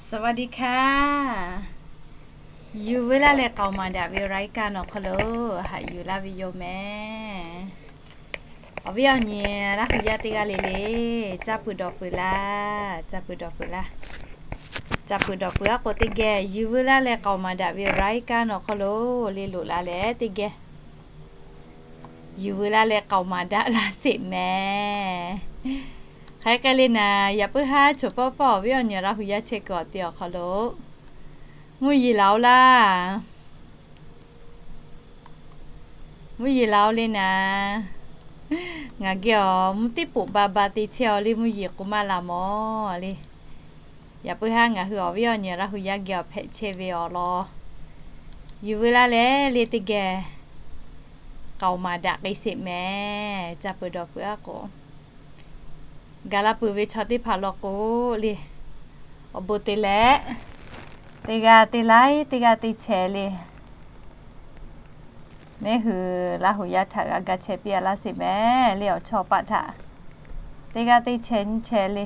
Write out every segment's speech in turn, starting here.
สวัสดีค่ะ Yuˬ veu laˇ leh k'aoˍ maˍ daꞈ ve รายการ awˬ hk'aw lo haꞈ yuˬ laˇ ve yoˬ mehˍ. Awˬ viˉ awˬ nyi Laˇ hu yaˇ teˇ g'aˇ le le, caˇ peuˬ dawˬ peuˬ laˇ, caˇ peuˬ dawˬ peuˬ laˇ. Caˇ peuˬ dawˬ peuˬ aˉ k'o teˇ geh yuˬ veu laˇ leh k'aoˍ maˍ daꞈ ve รายการ awˬ hk'aw lo le loꞈ la leh teˇ geh yuˬ veu laˇ leh k'aoˍ maˍ daꞈ laˇ sheˍ mehˍ. Hk'aˬ hk'e le naˍ, yaꞈ puiˉ haˉ choˬ pawˆ pawˆ awˬ viˉ awˬ nyi Laˇ hu yaˇ chehˇ kuiˬ awˬ ti awˬ hk'aw lo mvuhˇ yeˬ laˬ oˬ laˇ. Mvuhˇ yeˬ laˬ oˬ le naˍ. Ngaˬ geh awˬ mvuhˇ teˇ poꞈ ba ba te chehˇ aˬ le, mvuhˇ yeˬ k'o maˇ la mawˬ le. Yaꞈ puiˉ haˉ ngaˬ hui awˬ viˉ awˬ nyi Laˇ hu yaˇ geh awˬ hpehꞈ chehˇ ve awˬ lawn yuˬ veu laˇ leh le teˇ geh k'aoˍ maˍ daꞈ k'ai sheˍ mehˍ. Caˇ peuˬ dawˬ peuˬ aˉ k'o, gaˬ la peuˬ ve chaw teˇ hpaˍ law k'o le, awˬ bon te leh teˇ g'aˇ teˇ laiˉ teˇ g'aˇ teˇ chehˇ le. Neˇ hui Laˇ hu yaˇ htaꞈ g'a ga chehˇ piˇ a laˇ sheˍ mehˍ le, awˬ chawˇ paˆ htaꞈ teˇ g'aˇ teˇ chehˇ nyiˇ chehˇ le,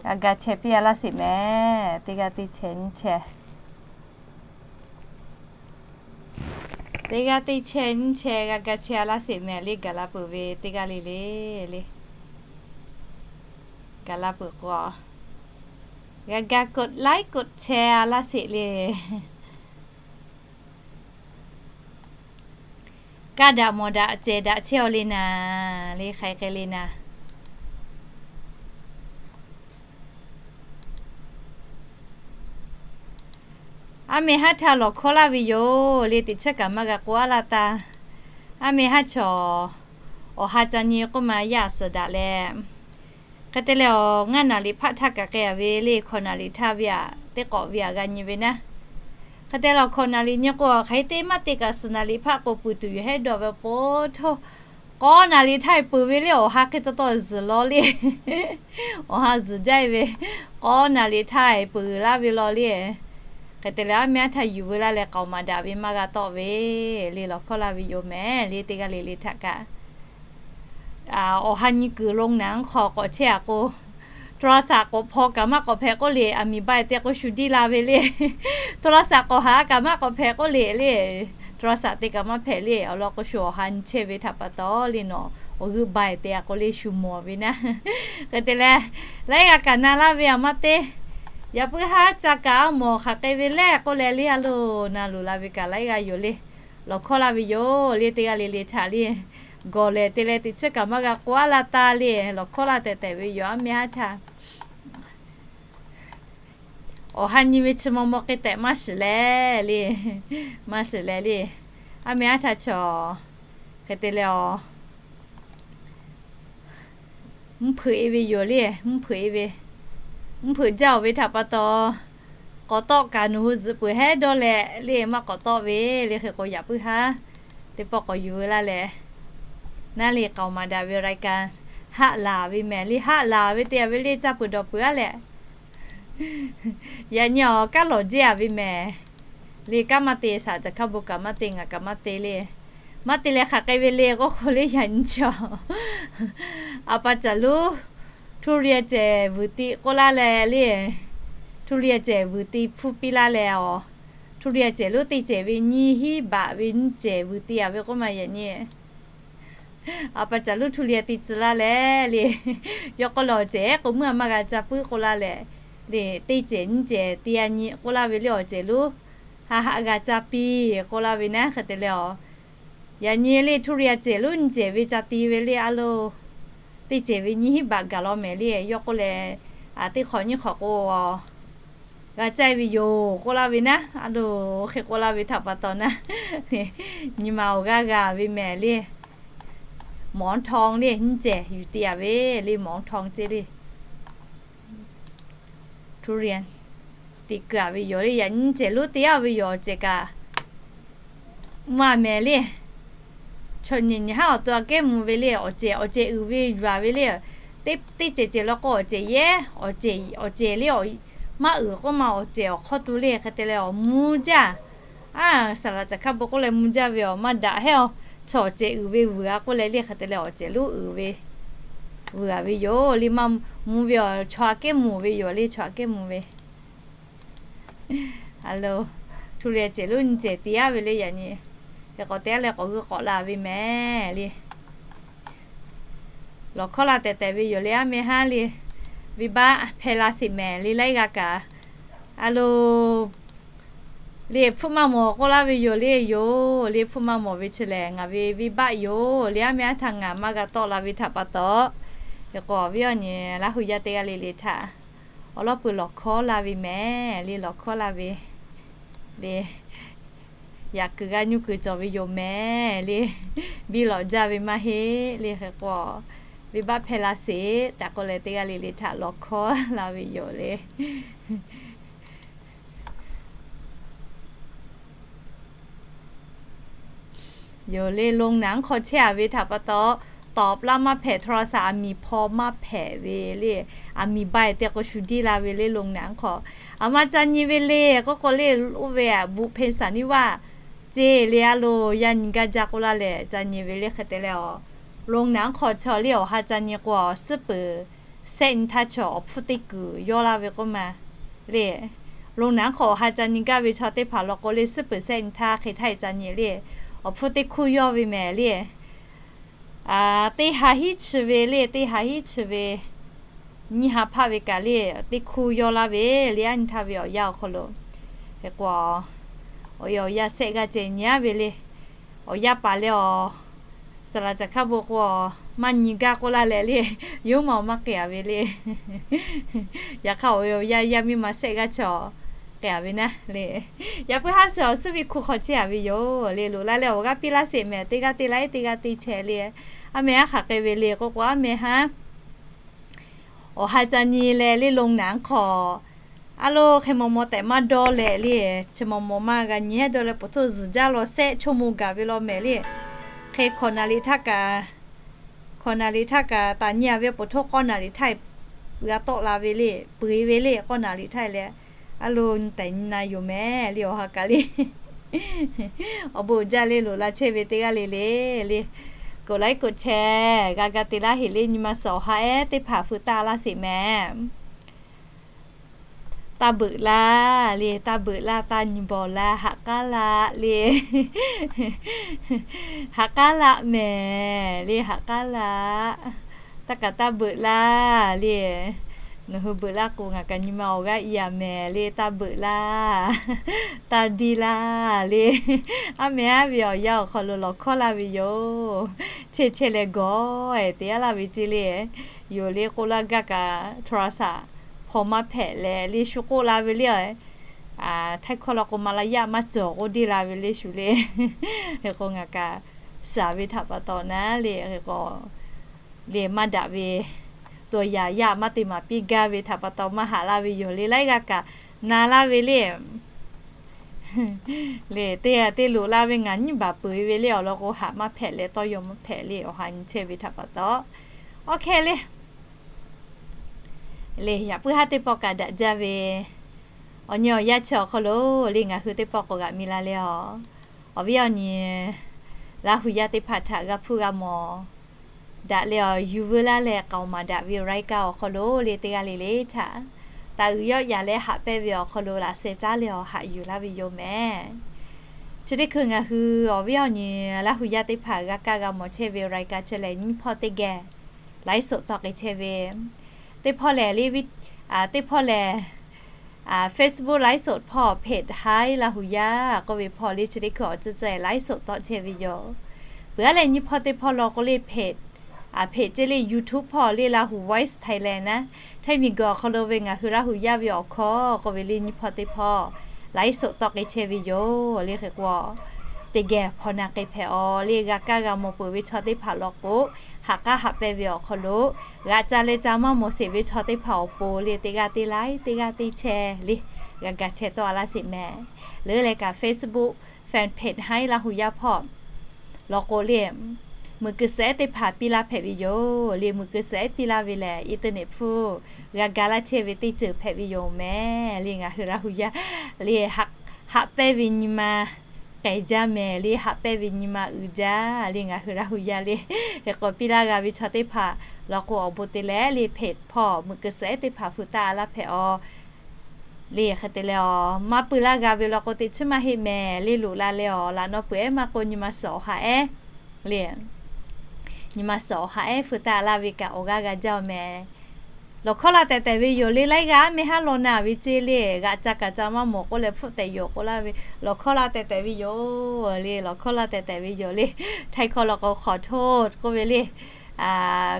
g'a ga chehˇ piˇ a laˇ sheˍ mehˍ. Teˇ g'aˇ teˇ chehˇ nyiˇ chehˇ Teˇ g'aˇ teˇ chehˇ nyiˇ chehˇ g'a ga chehˇ a laˇ sheˍ mehˍ le, gaˬ la peuˬ ve teˇ g'aˇ le le le. Gaˬ la peuˬ k'o, g'a ga กดไลค์ กดแชร์ a laˇ sheˍ le. Kaˇ daꞈ mawˬ daꞈ cehˬ daꞈ chehˇ aˬ le naˍ, le hk'aˬ hk'e le naˍ. Aˉ meh haˉ htaˇ lawˬ hkawˇ laˇ ve yoˬ le, teꞈ chiˉ kaꞈ maˇ g'a k'oˆ a laˇ taˇ. Aˉ meh haˉ chaw awˬ ha ca nyi k'oˆ ma yaˇ suhˍ daꞈ leh, hk'e te leh awˬ ngaˇ naˍ riˍ hpaˆ htaˇ kaꞈ k'ai a ve le, hkawꞈ naˍ riˍ htaˇ ve aꞈ teˇ k'awꞈ ve aꞈ g'a nyi ve naˉ. Hk'e te leh awˬ hkawꞈ naˍ riˍ nyi k'o, hk'aˬ hk'e te maˇ te kaꞈ suhˍ naˍ riˍ hpaˆ k'o peuˬ tuˬ yoˬ hehˉ dawˇ ve pa taw, k'awˇ naˍ riˍ htaˇ peuˬ ve le, awˬ ha hk'e taw taw zuhˬ law le. Awˬ ha zuhˬ jaˇ ve, k'awˇ naˍ riˍ htaˇ peuˬ laˇ ve law le. Hk'e te leh aˉ meh haˉ htaˇ yuˬ veu laˇ leh k'aoˍ maˍ daꞈ ve maˇ g'a tawˆ ve le, lawˬ hkawˇ laˇ ve yoˬ mehˍ le, teˇ g'aˇ le le htaꞈ kaꞈ. Awˬ ha nyi kuiˬ lo naˍ hk'aw k'awꞈ chehˇ a k'o, โทรศัพท์ k'awꞈ hpaw kaꞈ maˇ k'awꞈ hpehꞈ k'oˆ le, aˬ miˍ ba te k'o shu diˇ la ve le. โทรศัพท์ k'awꞈ haꞈ kaꞈ maˇ k'awꞈ hpehꞈ k'oˆ le le. โทรศัพท์ te kaꞈ maˇ hpehꞈ le, awˬ lawn k'o shu awˬ ha nyi chehˇ ve htaꞈ pa taw le nawˬ, awˬ g'euˆ ba te a k'o le shu mawˬ ve naˉ. Hk'e te leh, laiˉ g'a kaꞈ na laˇ ve aˬ maˇ te. Yaꞈ puiˉ haˉ ca kaꞈ a mawˬ hk'aˬ k'ai ve lehˬ k'oˆ leh le, a loˬ na luˬ la ve kaꞈ laiˉ g'a yoˬ le. Lawˬ hkawˇ laˇ ve yoˬ le, teˇ g'aˇ le le htaꞈ le. Gawˬ lehˬ te leh teꞈ chiˉ kaꞈ maˇ g'a k'oˆ a laˇ taˇ le, lawˬ hkawˇ laˇ tehꞈ tehꞈ ve yoˬ aˉ meh haˉ htaˇ. Awˬ ha nyi ve chi maw maw k'ai tehꞈ maˇ shiˍ leh le. Maˇ shiˍ leh le. Aˉ meh haˉ htaˇ chaw hk'e te leh awˬ mvuhˇ hpeuꞈ e ve yoˬ le, mvuhˇ hpeuꞈ e ve. Mvuhˇ hpeuꞈ jaˇ oˬ ve htaꞈ pa taw, k'awꞈ tawˆ kaꞈ nawˬ hui zuhꞈ peuˬ hehˉ dawˇ leh le maˇ k'awꞈ tawˆ ve le. Hk'e k'o yaꞈ puiˉ haˉ teˇ pawˆ k'awꞈ yuˬ veu laˇ leh, naˉ le k'aoˍ maˍ daꞈ ve รายการ haˆ laˬ ve mehˍ le, haˆ laˬ ve te a ve le, caˇ peuˬ dawˬ peuˬ a leh. Yaꞈ nyi awˬ kaˉ lawˬ jehˇ a ve mehˍ le, kanˉ maˇ te shaˍ, caˬ hkaˇ bon kaꞈ maˇ te, ngaˬ kaꞈ maˇ te le. Maˇ te leh hk'aˬ k'ai ve le k'oˆ k'o le, yaꞈ nyi chaw a pa caˬ luˉ ทุเรียน cehˬ vuiˬ ti k'oˆ laˇ leh le, ทุเรียน cehˬ vuiˬ ti hpfuhˇ piˇ laˇ leh awˬ, ทุเรียน cehˬ luˉ teˇ cehˬ ve nyiˇ hinˉ baꞈ ve nyiˇ cehˬ vuiˬ ti a ve k'oˆ ma yaꞈ nyi. A pa caˬ luˉ ทุเรียน te tcuh laˇ leh le, yawˇ k'oˆ leh awˬ cehˬ k'o meuˇ a maˇ g'a ca puiˉ k'oˆ laˇ leh le, teˇ cehˬ nyiˇ cehˬ te a nyi k'oˆ laˇ ve le, awˬ cehˬ luˉ haˆ haˆ g'a ca piˇ k'oˆ laˇ ve naˉ. Hk'e te leh awˬ, yaꞈ nyi le ทุเรียน cehˬ luˉ nyiˇ cehˬ ve ca ti ve le a loˬ, teˇ cehˬ ve nyiˇ hinˉ baꞈ gaˬ law mehˍ le, yawˇ k'oˆ leh, teˇ hk'awꞈ nyiˇ hk'awꞈ k'o g'a caˇ ve yoˬ k'oˆ laˇ ve naˉ. A loˬ, hk'e k'oˆ laˇ ve htaꞈ pa taw naˉ, นาย awˬ g'aˇ g'a ve mehˍ le, หมอนทอง le nyiˇ cehˬ yuˬ te a ve le, หมอนทอง ce le. ทุเรียน te kuiˬ a ve yoˬ le, yaꞈ nyi cehˬ luˉ te a ve yoˬ, awˬ cehˬ kaꞈ mvuhˇ a mehˍ le. Chaw nyi nyi haˉ awˬ to aꞈ kehˉ mvuh ve le, awˬ cehˬ awˬ cehˬ uiˍ ve yuˬ a ve le. Teˇ cehˬ cehˬ law k'o awˬ cehˬ yehˉ, awˬ cehˬ awˬ cehˬ le, maˇ uiˍ k'oˆ ma awˬ cehˬ awˬ hk'awˇ tu le. Hk'e te leh awˬ mvuh jaˇ. A, saˍ laꞈ caˬ hkaˇ bon k'oˆ leh mvuh jaˇ ve awˬ maˇ daꞈ hehˉ a. Chaw awˬ cehˬ uiˍ ve vuiˬ a k'oˆ leh le, hk'e te leh awˬ cehˬ luˉ uiˍ ve vuiˬ a ve yoˬ le, maˇ mvuh ve awˬ chaw aꞈ kehˉ mvuh ve yoˬ le, chaw aꞈ kehˉ mvuh ve A lo, htu leh cehˬ lonˉ nyi cehˬ tiˉ yaˇ ve le yaꞈ nyi. Hk'e k'awꞈ te a leh k'awꞈ g'uiˇ k'awꞈ la ve mehˍ le. Lawˬ hkawˇ la tehˬ tehˬ ve yoˬ le, aˉ meh haˉ le. Venˇbaˆ hpehˇ la sheˍ mehˍ le, laiˉ g'aˇ kaꞈ. A lo, le hpfuhˆ maˇ mawˬ k'oˆ laˇ ve yoˬ le yoˬ. Le hpfuhˆ maˇ mawˬ ve chi lehˬ, ngaˬ ve venˇbaˆ yoˬ le, aˉ meh haˉ htaˇ ngaˬ maˇ g'a tawˆ la ve htaꞈ pa taw, hk'e k'o awˬ viˉ awˬ nyi Laˇ hu yaˇ teˇ g'aˇ le le htaꞈ awˬ lawˉ peuˬ lawˬ hkawˇ la ve mehˍ le, lawˬ hkawˇ la ve le. Yaꞈ kuiˬ g'a nyuˇ kuiˬ cawˬ ve yoˬ mehˍ le. Biˇ lawꞈ jaˇ ve maˇ heˆ le. Hk'e k'o, venˇbaˆ hpehˇ la sheˍ tehꞈ k'oˆ leh, teˇ g'aˇ le le htaꞈ lawˬ hkawˇ la ve yoˬ le. Yoˬ le, โรงหนัง hk'aw chehˇ a ve htaꞈ pa taw, tawˍ laˇ maˇ hpehꞈ, โทรศัพท์ aˬ miˍ hpaw maˇ hpehꞈ ve le, aˬ miˍ bai te k'o shu diˇ la ve le โรงหนัง hk'aw. Aˬ ma ca nyi ve le k'oˆ k'o le, oˇ ve aꞈ บุพเพสันนิวาส ceˇ le a lo, yaˇ nyi gaˇ jaˇ k'oˆ laˇ leh ca nyi ve le. Hk'e te leh awˬ โรงหนัง hk'aw chaw le awˬ ha ca nyi k'o, suhˉ peuˬ sehˆ nyi htaˇ chaw awˬ hpfuhˇ teˇ kuiˬ yawˇ laˇ ve k'oˆ ma le. โรงหนัง hk'aw awˬ ha ca nyi gaˇ ve chaw teˇ hpaˍ law k'o le, suhˉ peuˬ sehˆ nyi htaˇ hk'e htaˇ e ca nyi le, awˬ hpfuhˇ teˇ hkuˇ yawˇ ve mehˍ le. Teˇ ha hiˉ chi ve le, teˇ ha hiˉ chi ve nyiˇ ha hpaˆ ve kaꞈ le, teˇ hkuˇ yawˇ laˇ ve le, aˉ nyi htaˇ ve awˬ yanˇ awˬ hk'aw lo. Hk'e k'o, awˬ e awˬ yanˇ sehˆ g'aˇ ceh nyi aˉ ve le. Awˬ yanˇ paˍ leh awˬ, saˍ laˍ caˬ hkaˇ bon k'o, maˇ nyi gaˇ k'oˆ laˇ leh le, yawˇ maˇ awˬ maˇ k'ai a ve le. Yaꞈ hk'aˇ awˬ e awˬ yanˇ yaˇ miˇ ma sehˆ g'aˇ chaw k'ai a ve naˉ le. Yaꞈ puiˉ haˉ suh awˬ suhˉ ve hkuˇ hk'aw chehˇ a ve yoˬ le. Loꞈ la leh awˬ g'aˇ piˇ laˇ sheˍ mehˍ, teˇ g'aˇ te laiˉ teˇ g'aˇ te chehˇ le. Aˉ meh haˉ hk'aˬ k'ai ve le k'oˆ k'o, aˉ meh haˉ awˬ ha ca nyi leh le โรงหนัง hk'aw a lo hk'e maw maw tehꞈ maˇ dawˇ leh le, chi maw maw maˇ g'a nyi heˉ dawˇ leh, ปฐม zuhˬ jaˇ law sehˆ ชั่วโมง gaˬ ve law mehˍ le. Hk'e hkawꞈ naˍ riˍ htaˇ kaꞈ, hkawꞈ naˍ riˍ htaˇ kaꞈ taˍ nyi a ve ปฐม k'awˇ naˍ riˍ htaˇ g'a tawˆ la ve le, peuˬ e ve le, k'awˇ naˍ riˍ htaˇ leh a lo nyi tehˬ nyi na yoˬ mehˍ le, awˬ ha kaꞈ le. Awˬ bon uiˍ jaˇ le, loꞈ la chehˇ ve teˇ g'aˇ le le le, กดไลค์ กดแชร์ g'a ga te laˇ heˍ le. Nyi ma suhˍ awˬ ha ehˉ teˇ hpaˍ feu taˇ laˇ sheˍ mehˍ. Taˇ beuꞈ laˇ le, taˇ beuꞈ laˇ, taˇ nyi bawˬ laˇ, haꞈ k'aˉ laˇ le. Haꞈ k'aˉ laˇ mehˍ le, haꞈ k'aˉ laˇ. Taˇ kaꞈ taˇ beuꞈ laˇ le. Nawˬ hui beuꞈ laˇ k'o ngaˬ kaꞈ nyi ma awˬ g'aˇ i a mehˍ le, taˇ beuꞈ laˇ, taˇ diˇ laˇ le. Aˉ meh aˉ ve awˬ yanˇ awˬ hk'aw lo lawˬ hkawˇ laˇ ve yoˬ. Chehˇ chehˇ leh gawˬ e te yaˇ laˇ ve ceˇ le. Yoˬ le k'oˆ laˇ gaˇ kaꞈ โทรศัพท์ hpaw maˇ hpehꞈ leh le shu k'oˆ la ve le. Htaiˇ hkawˇ law k'o มลายาท maˇ cawˬ k'oˆ deˇ la ve le shu le. Hk'e k'o ngaˬ kaꞈ shaˍ ve htaꞈ pa taw naˉ le, hk'e k'o le maˇ daꞈ ve, ตัวอย่าง yaˇ maˇ te maˍ piˇ gaˇ ve htaꞈ pa taw maˇ haꞈ laˇ ve yoˬ le. Laiˉ g'aˇ kaꞈ na laˇ ve le. Le teˇ g'aˇ te loꞈ la ve ngaˬ nyiˇ baˬ peuˬ e ve le, awˬ lawn k'o haꞈ maˇ hpehꞈ leh tawˇ yaw maˇ hpehꞈ le, awˬ ha nyi chehˇ ve htaꞈ pa taw. Awˬ hk'e le, le yaꞈ puiˉ haˉ teˇ pawˆ kaꞈ daꞈ jaˇ ve, awˬ nyi awˬ yanˇ chi awˬ hk'aw lo le ngaˬ hui teˇ pawˆ k'awꞈ g'aꞈ mi la le a. Awˬ viˉ awˬ nyi Laˇ hu yaˇ teˇ hpaˍ htaꞈ g'a hpuˇ g'a mawˬ daꞈ leh awˬ yuˬ veu laˇ leh k'aoˍ maˍ daꞈ ve รายการ awˬ hk'aw lo le teˇ g'aˇ le le htaꞈ taˍ uiˍ yawˆ yaꞈ leh haꞈ pehnˇ ve awˬ hk'aw lo laꞈ sheh caˉ leh awˬ haꞈ yuˬ laˇ ve yoˬ mehˍ. Chi teˇ hkui ngaˬ hui awˬ viˉ awˬ nyi Laˇ hu yaˇ teˇ hpaˍ g'a kaˇ g'a mawˬ chehˇ ve รายการ chi lehˬ nyiˇ hpawˇ teˇ geh ไลฟ์สด tawˆ k'ai chehˇ ve teˇ hpawˇ lehˬ le, teˇ hpawˇ lehˬ Facebook ไลฟ์สด hpawˇ เพจ Hi Laˇ hu yaˇ k'oˆ ve hpawˇ le chi teˇ hkui awˬ ceuˬ ceuˬ ไลฟ์สด tawˆ chehˇ ve yoˬ. Peuˬ aˉ leh nyiˇ hpawˇ teˇ hpawˇ law k'o le เพจ เพจ ceˇ le YouTube hpawˇ le Laˇ hu Voice Thailand naˉ, Htaiˇ miˬguiˬ awˬ hk'aw lo ve ngaˬ hui Laˇ hu yaˇ ve awˬ hkawˇ k'oˆ ve le nyiˇ hpawˇ teˇ hpawˇ ไลฟ์สด tawˆ k'ai chehˇ ve yoˬ le. Hk'e k'o teˇ geh hpaw na k'ai hpehꞈ aw le, g'a kaˇ g'a mawˬ peuˬ ve chaw teˇ hpaˍ law k'o, haꞈ k'aˉ haꞈ pehnˇ ve awˬ hk'aw lo g'aꞈ ca leh ca maˇ mawˬ sheˍ ve chaw teˇ hpaˍ awˬ pon le teˇ g'aˇ teˇ laiˉ teˇ g'aˇ teˇ chehˇ le g'a ga chehˇ tawˆ a laˇ sheˍ mehˍ. Leuˉ leh kaꞈ Facebook fan page Hi Laˇ hu yaˇ hpawˇ law k'o le, มือเกษตร teˇ hpaˍ piˇ laˇ hpehꞈ ve yoˬ le. มือเกษตร piˇ laˇ ve lehˬ internet hpfuhˇ g'a ga laˇ chehˇ ve teˇ ceuˬ hpehꞈ ve yoˬ mehˍ le. Ngaˬ hui Laˇ hu yaˇ le haꞈ pehnˇ ve nyi ma k'ehˬ jaˇ mehˍ le, haꞈ pehnˇ ve nyi ma uiˍ jaˇ le. Ngaˬ hui Laˇ hu yaˇ le hk'e k'o piˇ laˇ g'a ve chaw teˇ hpaˍ law k'o awˬ bon te leh le เพจ hpawˇ มือเกษตร teˇ hpaˍ feu taˇ a laˇ hpehꞈ aw le. Hk'e te leh awˬ maˇ pui laˇ g'a ve law k'o, teꞈ chiˉ maˇ heˆ mehˍ le. Loꞈ la leh awˬ laꞈ naw peuˬ ehˉ maˇ k'o, nyi ma suhˍ awˬ ha ehˉ le, nyi ma suhˍ awˬ ha ehˉ feu taˆ laˇ ve kaꞈ awˬ g'aˇ g'a jaˇ-oˬ mehˍ. Lawˬ hkawˇ la tehˬ tehˬ ve yoˬ le. Laiˉ g'aˇ mehˆ haˉ law na ve ceˇ le. G'aꞈ ca kaꞈ ca maˇ mawˬ k'oˆ leh hpfuhˆ tehꞈ yoˬ k'oˆ laˇ ve, lawˬ hkawˇ la tehˬ tehˬ ve yoˬ le. Lawˬ hkawˇ la tehˬ tehˬ ve yoˬ le. Htaiˇ hkawˇ law k'o ขอโทษ k'oˆ ve le.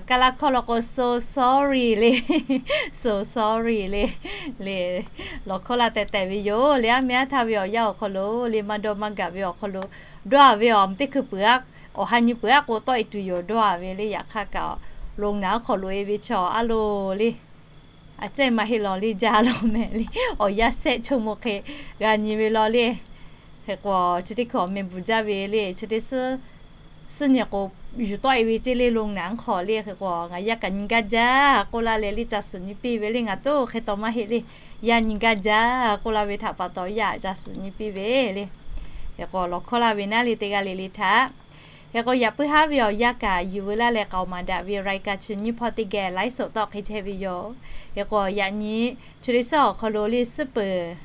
Kaˇ laˇ hkawˇ law k'o so sorry le. So sorry le. Le, lawˬ hkawˇ la tehˬ tehˬ ve yoˬ le. Aˉ mehˆ aˉ htaˇ ve awˬ yanˇ awˬ hk'aw lo le, maˇ dawˇ maˇ gaˬ ve awˬ hk'aw lo dawˇ-a ve awˬ teˇ hkui peuˬ-a, awˬ ha nyi peuˬ-a k'o tawˆ-e tuˬ yoˬ dawˇ-a ve le. Yaꞈ hk'aˇ kaꞈ loꞈ naˍ hk'aw loꞈ-e ve chaw a loˬ le. A cehˇ maˇ heˆ law le, jaˇ law mehˍ le. Awˬ yanˇ shehˆ ชั่วโมง hk'e g'a nyi ve law le. Hk'e k'o, chi teˇ hkui awˬ meh bvuhˬ jaˇ ve le. Chi teˇ suhˉ nyi k'o, yuˬ tawˆ-e ve ceˇ le, loꞈ naˍ hk'aw le. Hk'e k'o, ngaˬ yaˇ kaꞈ nyi gaˇ jaˇ k'oˆ laˇ leh le, ca suhˍ nyi piˇ ve le. Ngaˬ toˇ hk'e taw maˇ heˆ le. Yaˇ nyi gaˇ jaˇ k'oˆ laˇ ve htaꞈ pa taw, yaˇ ca suhˍ nyi piˇ ve le. Hk'e k'o, lawˬ hkawˇ laˇ ve naˉ le teˇ g'aˇ le le htaꞈ Hk'e k'o, yaꞈ puiˉ haˉ ve awˬ yanˇ kaꞈ yuˬ veu laˇ leh k'aoˍ maˍ daꞈ ve รายการ chi nyiˇ hpawˇ teˇ geh ไลฟ์สด tawˆ hk'e chehˇ ve yoˬ. Hk'e k'o, yaꞈ nyi chi teˇ suhˉ awˬ hk'aw lo le suhˉ peuˬ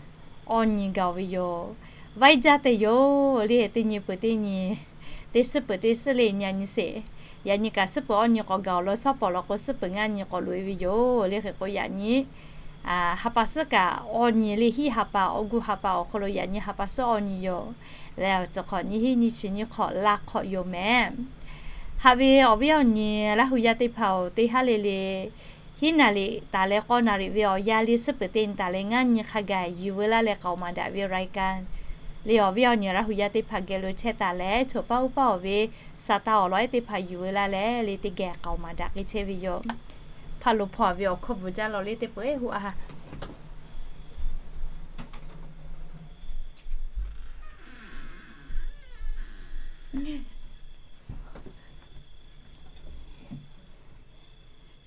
awˇ nyi gaˬ-oˬ ve yoˬ. Vaiˇ jaˇ te yoˬ le, teˇ nyi peuˬ teˇ nyi, teˇ suhˉ peuˬ teˇ suhˉ le nyi nyi sheˍ. Yaꞈ nyi kaꞈ suhˉ peuˬ awˇ nyi k'awꞈ gaˬ-oˬ law, shawˉ pawˍ law k'o suhˉ peuˬ ngaˇ nyi k'awꞈ loꞈ-e ve yoˬ le. Hk'e k'o, yaꞈ nyi ha pa suhˉ kaꞈ awˇ nyi le, hiˆ ha pa, awˬ gu ha pa awˬ hk'aw lo yaꞈ nyi ha pa suhˉ awˇ nyi yoˬ. Leh awˬ ceuˬ hk'awꞈ nyi hiˆ nyi chi nyi hk'awꞈ la hk'awꞈ yoˬ mehˍ. Haꞈ ve awˬ viˉ awˬ nyi Laˇ hu yaˇ teˇ hpaˍ-oˬ, teˇ haˉ le le hiˉ naˍ riˍ taˍ leh k'awˇ naˍ riˍ ve awˬ yanˇ le suhˉ peuˬ teˇ nyi taˍ leh ngaˇ nyi hk'a gaˬ yuˬ veu laˇ leh k'aoˍ maˍ daꞈ ve รายการ le awˬ viˉ awˬ nyi Laˇ hu yaˇ teˇ hpaˍ geh lo chehˇ taˍ leh, choˬ paˇ uˉ paˇ awˬ ve sa taˇ awˬ lawn ehˉ teˇ hpaˍ yuˬ veu laˇ leh le teˇ geh k'aoˍ maˍ daꞈ k'ai chehˇ ve yoˬ. Hpaˇ lo hpaw ve awˬ hkawˇ bvuhˬ jaˇ law le teˇ peuˬ ehˉ hoꞈ a ha.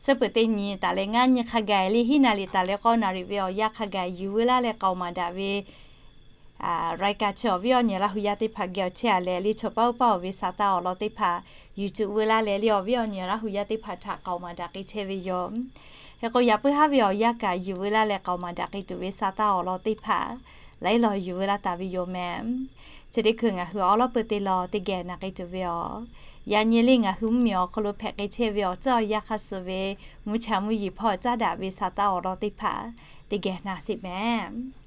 Suhˉ peuˬ teˇ nyi taˍ leh ngaˇ nyi hk'a gaˬ le hiˉ naˍ riˍ taˍ leh k'awˇ naˍ riˍ ve awˬ yanˇ hk'a gaˬ yuˬ veu laˇ leh k'aoˍ maˍ daꞈ ve รายการ chi awˬ viˉ awˬ nyi Laˇ hu yaˇ teˇ hpaˍ geh awˬ chehˇ a leh le choˬ paˇ uˉ paˇ awˬ ve sa taˇ awˬ lawn teˇ hpaˍ yuˬ cuˬ veu laˇ leh le awˬ viˉ awˬ nyi Laˇ hu yaˇ teˇ hpaˍ htaꞈ k'aoˍ maˍ daꞈ k'ai chehˇ ve yoˬ. Hk'e k'o, yaꞈ puiˉ haˉ ve awˬ yanˇ kaꞈ yuˬ veu laˇ leh k'aoˍ maˍ daꞈ k'ai tuˬ ve sa taˇ awˬ lawn teˇ hpaˍ laiˉ law yuˬ veu laˇ taˍ ve yoˬ mehˍ. Chi teˇ hkui ngaˬ hui awˉ lawˉ peu te law teˇ geh na k'ai tuˬ ve aˬ. Yaꞈ nyi le ngaˬ hui mvuhˇmiˬ awˬ hk'aw lo hpehꞈ k'ai chehˇ ve awˬ ceuˬ awˬ yanˇ hk'a suh ve mvuhˇ cha mvuhˇ yeˬ hpawˇ caˉ daꞈ ve sa taˇ awˬ lawn teˇ hpaˍ teˇ geh na sheˍ mehˍ.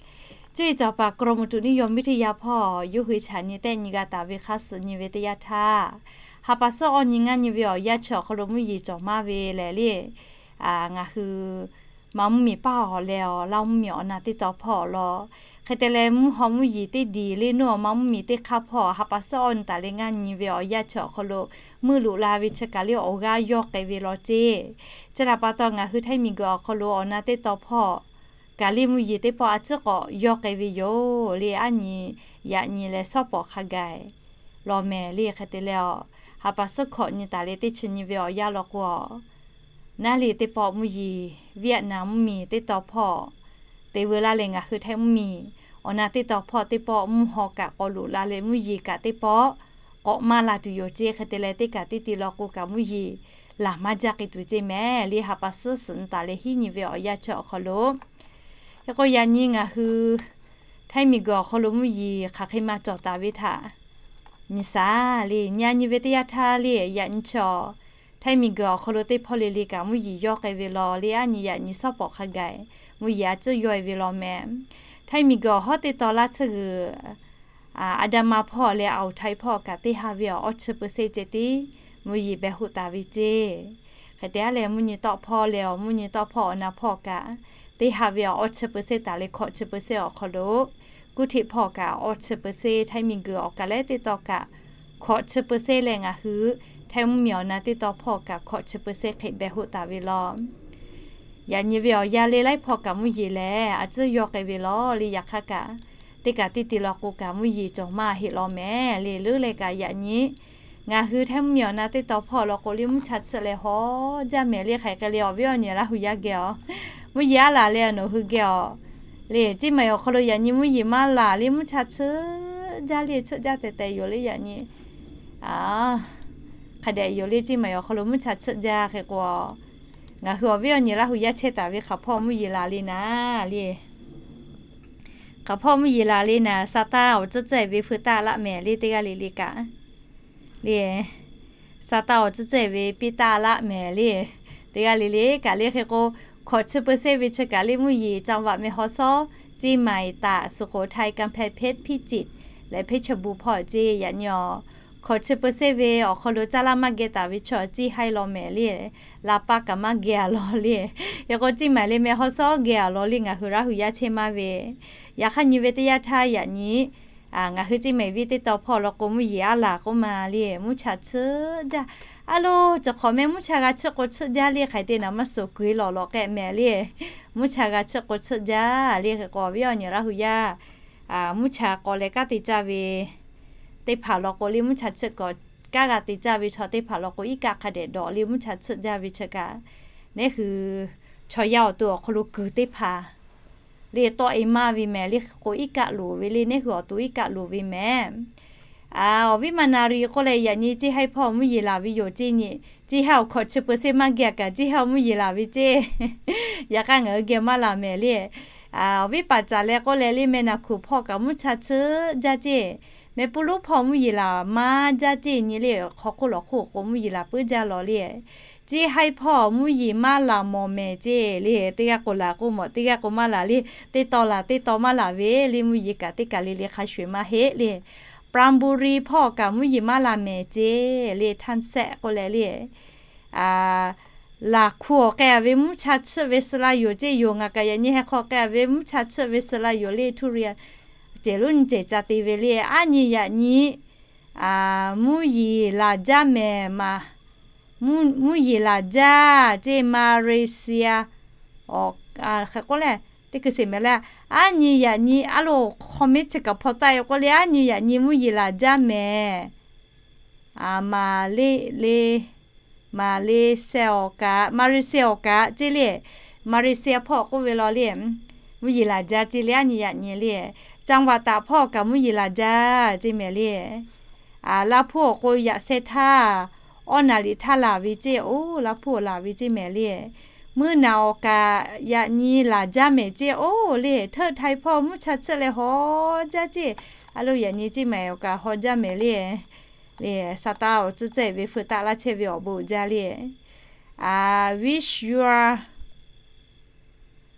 Cuˇ yiˍ cawˬ paˍ กรมอุตุนิยมวิทยา hpawˇ yawˇ hui chaꞈ nyi tehˆ nyi g'a taˍ ve hk'a suh nyi ve teˇ yanˇ htaˇ, ha pa suhˉ awˇ nyi ngaˇ nyi ve awˬ yanˇ chi awˬ hk'aw lo mvuhˇ yeˬ cawˬ maˇ ve lehˬ le, ngaˬ hui ma mvuhˇmiˬ paˇ awˬ leh awˬ Laˇ mvuhˇmiˬ awˬ na teˇ taw hpawˇ awˬ lawn, hk'e te leh mvuhˇ haw mvuhˇ yeˬ teˇ diˬ le nuˇ awˬ ma mvuhˇmiˬ teˇ hk'aˇ hpawˇ ha pa suhˉ awˇ nyi taˍ leh ngaˇ nyi ve awˬ yanˇ chi awˬ hk'aw lo meuˆ loꞈ la ve chi kaˬ le awˬ g'aˇ yawˇ k'ai ve law ceˇ. Chi htaꞈ pa taw ngaˬ hui htaiˇ miˬguiˬ awˬ hk'aw lo awˬ na teˇ taw hpawˇ kaˬ le mvuhˇ yeˬ teˇ pawˆ a ciˉ k'awꞈ yawˇ k'ai ve yoˬ le. Aˉ nyi yaꞈ nyi leh shawˉ pawˍ hk'a gaˬ law mehˍ le. Hk'e te leh awˬ ha pa suhˉ hkawꞈ nyi taˍ leh teˇ chi nyi ve awˬ yanˇ law k'o, naˉ le teˇ pawˆ mvuhˇ yeˬ Vietnam mvuhˇmiˬ teˇ taw hpawˇ te veu laˇ leh ngaˬ hui htaiˇ mvuhˇmiˬ awˬ na teˇ taw hpawˇ teˇ pawˆ mvuhˇ haw kaꞈ k'awꞈ loꞈ la leh mvuhˇ yeˬ kaꞈ teˇ pawˆ k'awꞈ maˇ la tuˬ yoˬ ceˇ. Hk'e te leh teˇ kaˬ teˇ ti law k'o kaꞈ mvuhˇ yeˬ laˬ maˇ jaˇ k'ai tuˬ ceˇ mehˍ le. Ha pa suhˉ suhˍ nyi taˍ leh hiˉ nyi ve awˬ yanˇ chi awˬ hk'aw lo, hk'e k'o yaꞈ nyi ngaˬ hui htaiˇ miˬguiˬ awˬ hk'aw lo mvuhˇ yeˬ hk'aˬ hk'e maˇ cawˬ taˍ ve htaꞈ nyi shaˍ le. Nyi a nyi ve teˇ yanˇ htaˇ le yaꞈ nyi chaw htaiˇ miˬguiˬ awˬ hk'aw lo teˇ hpawˇ le le kaꞈ mvuhˇ yeˬ yawˇ k'ai ve law le. Aˉ nyi yaꞈ nyi shawˉ pawˍ hk'a gaˬ mvuhˇ yeˬ a ciˉ yawˇ e ve law mehˍ. Htaiˇ miˬguiˬ awˬ hawˉ teˇ taw laˇ tsuhˇ g'uiˬ อันดามัน hpawˇ leh อ่าวไทย hpawˇ kaꞈ teˇ ha ve awˬ awˇ chi เปอร์เซ็นต์ ceh tiˉ mvuhˇ yeˬ beh hoꞈ taˍ ve ceˇ. Hk'e te a leh mvuhˇ nyi tawˆ hpawˇ leh awˬ mvuhˇ nyi tawˆ hpawˇ awˬ na hpawˇ kaꞈ teˇ ha ve awˬ awˇ chi เปอร์เซ็นต์ taˍ leh hkawꞈ chi เปอร์เซ็นต์ awˬ hk'aw lo, kuˇ hteꞈ hpawˇ kaꞈ awˇ chi เปอร์เซ็นต์, htaiˇ miˬguiˬ awˬ kaˬ leh teˇ taw kaꞈ hkawꞈ chi เปอร์เซ็นต์ leh ngaˬ hui htaiˇ mvuhˇmiˬ awˬ na teˇ taw hpawˇ kaꞈ hkawꞈ chi เปอร์เซ็นต์ hk'e beh hoꞈ taˍ ve law. Yaꞈ nyi ve awˬ yanˇ le laiˉ hpawˇ kaꞈ mvuhˇ yeˬ lehˬ a ciˉ yawˇ k'ai ve law le. Yaꞈ hk'aˇ kaꞈ teˇ kaˬ teˇ ti law k'o kaꞈ mvuhˇ yeˬ cawˬ maˇ heˆ law mehˍ le. Leuˉ leh kaꞈ yaꞈ nyi ngaˬ hui htaiˇ mvuhˇmiˬ awˬ na teˇ taw hpawˇ law k'o le mvuhˇ cha chiˆ leh hawˉ jaˇ mehˍ le. Hk'aˬ hk'e le awˬ viˉ awˬ nyi Laˇ hu yaˇ geh awˬ mvuhˇ yeˬ aˉ laˬ leh nawˬ hui geh awˬ le, Ciˇ Maiˍ awˬ hk'aw lo yaꞈ nyi mvuhˇ yeˬ maˇ laˬ le mvuhˇ cha chiˆ jaˇ le, chiˆ jaˇ tehꞈ tehꞈ yoˬ le. Yaꞈ nyi hk'a dehꞈ yoˬ le, Ciˇ Maiˍ awˬ hk'aw lo mvuhˇ cha chiˆ jaˇ. Hk'e k'o, ngaˬ hui awˬ viˉ awˬ nyi Laˇ hu yaˇ chehˇ taˍ ve hk'aˬ hpawˇ mvuhˇ yeˬ laˬ le naˍ le. Hk'aˬ hpawˇ mvuhˇ yeˬ laˬ le naˍ, Saˍtanˍ awˬ tcuhˉ tcuhˉ-e ve feu taˆ laˆ mehˍ le teˇ g'aˇ le le kaꞈ le. Saˍtanˍ awˬ tcuhˉ tcuhˉ-e ve piˇ taˆ laˆ mehˍ le. Teˇ g'aˇ le le kaꞈ le hk'e k'o, hkawꞈ chi เปอร์เซ็นต์ ve chi kaꞈ le mvuhˇ yeˬ จังหวัดแม่ฮ่องสอน Chiang Mai taꞈ, Sukhothai, Kamphae, Phek, Phichit leh Phetchabun hpawˇ ce yaꞈ nyi awˬ hkawꞈ chi เปอร์เซ็นต์ ve awˬ hk'aw lo caˇ laˇ maˇ geh taˍ ve chaw Chiang Mai lawˬ mehˍ le. Laˇ paˆ kaꞈ maˇ geh a lawˬ le. Hk'e k'o Chiang Mai le meh hawˉ sawˉ geh a lawˬ le ngaˬ hui raˇ hui yaˇ chehˇ maˇ ve. Yaꞈ hk'aˇ nyi ve teˇ yanˇ htaˇ yaꞈ nyi ngaˬ hui Chiang Mai viˉ teˇ taw hpawˇ law k'o mvuhˇ yeˬ aˉ laˬ k'oˆ ma le mvuhˇ cha tsuhˇ jaˇ. A lo, cawˬ hk'awꞈ meh mvuhˇ cha g'a tsuhˇ k'o tsuhˇ jaˇ le hk'aˬ hk'e te naˍ maˇ suhˍ kuiˬ lawˬ lawꞈ k'ehˆ mehˍ le. Mvuhˇ cha g'a tsuhˇ k'o tsuhˇ jaˇ le hk'e k'o awˬ viˉ awˬ nyi raˇ hui yaˇ mvuhˇ cha k'awꞈ leh kanˉ te caˇ ve teˇ hpaˍ law k'o le mvuhˇ cha tsuhˇ k'awꞈ kanˉ g'a te caˇ ve chaw teˇ hpaˍ law k'o iˉ kaˆ hk'a dehꞈ dawꞈ le mvuhˇ cha tsuhˇ jaˇ ve chi kaꞈ, neˇ hui chaw yaˇ awˬ to awˬ hk'aw lo kuiˬ teˇ hpaˍ le tawˆ e maˇ ve mehˍ le hk'e k'o iˉ kaˆ loˍ ve le neˇ hui awˬ to iˉ kaˆ loˍ ve mehˍ. Awˬ viˉ ma na ri k'oˆ leh yaꞈ nyi Chiang Mai hpawˇ mvuhˇ yeˬ laˬ ve yoˬ ce nyi. Chiang Mai awˬ hkawꞈ chi เปอร์เซ็นต์ maˇ geh kaꞈ Chiang Mai awˬ mvuhˇ yeˬ laˬ ve ce. Yaꞈ hk'aˇ ngaˬ hui geh maˇ laˬ mehˍ le. Awˬ viˉ paˍ caˍ leh k'oˆ leh le meh naˬ hkuˍ hpawˇ kaꞈ mvuhˇ cha tsuhˇ jaˇ ce. Meh puˇ lonˉ hpawˇ mvuhˇ yeˬ laˬ maˇ jaˇ ce nyi le hk'aw hk'oˆ lawˬ hk'oˆ k'o mvuhˇ yeˬ laˬ puiˉ jaˇ lawˬ le. Chiang Mai hpawˇ mvuhˇ yeˬ maˇ laˬ mawˬ mehˍ ce le teˇ g'aˇ k'o laˬ k'oˆ mawˬ teˇ g'aˇ k'o maˇ laˬ le. Teˇ taw laˬ teˇ taw maˇ laˬ ve le mvuhˇ yeˬ kaꞈ teˇ kaˬ le le hk'a shuˍ maˇ heˆ le. Pran Buri hpawˇ kaꞈ mvuhˇ yeˬ maˇ laˬ mehˍ ce le htaˇ sehˆ k'oˆ leh le. Laˬ hku awˬ k'ai a ve mvuhˇ cha tsuhˇ ve suh la yoˬ ce yoˬ ngaˬ kaꞈ yaꞈ nyi heh hk'aw k'ai a ve mvuhˇ cha tsuhˇ ve suh la yoˬ le htuˇ ri a cehˬ lonˉ nyi cehˬ ca te ve le a nyi yaꞈ nyi mvuhˇ yeˬ laˬ jaˇ mehˍ ma. Mvuhˇ yeˬ laˬ jaˇ ce Malaysia awˬ hk'e k'oˆ leh teˇ hkui sheˍ mehˍ le. A nyi yaꞈ nyi a lo hk'aw mehˉ chi kaꞈ hpaw taˆ e k'oˆ le a nyi yaꞈ nyi mvuhˇ yeˬ laˬ jaˇ mehˍ. Maˍ le, le, Maˍ le sheh awˬ kaꞈ, Maˍ le sheh awˬ kaꞈ ce le. Maˍ le sheh hpawˇ k'oˆ ve law le. Mvuhˇ yeˬ laˬ jaˇ ce le a nyi yaꞈ nyi le. Caˇ vaꞈ taˍ hpawˇ kaꞈ mvuhˇ yeˬ laˬ jaˇ ce mehˍ le. Laˇ hpuˇ awˬ k'o yaꞈ sheh htaˇ, awˇ naˍ liꞈ htaˇ laˬ ve ce oˬ, Laˇ hpuˇ awˬ laˬ ve ce mehˍ le. Mvuhˇ naˍ awˬ kaꞈ yaꞈ nyi laˬ jaˇ mehˍ ce oˬ le. Hteuˆ htaiˍ hpawˇ mvuhˇ cha tsuhˇ leh haw jaˇ ce. A lo yaꞈ nyi ce mehˍ awˬ kaꞈ haw jaˇ mehˍ le. Le Saˍtanˍ awˬ tcuhˉ tcuhˉ ve feu taˆ laˇ chehˇ ve awˬ bon uiˍ jaˇ le. Wish you a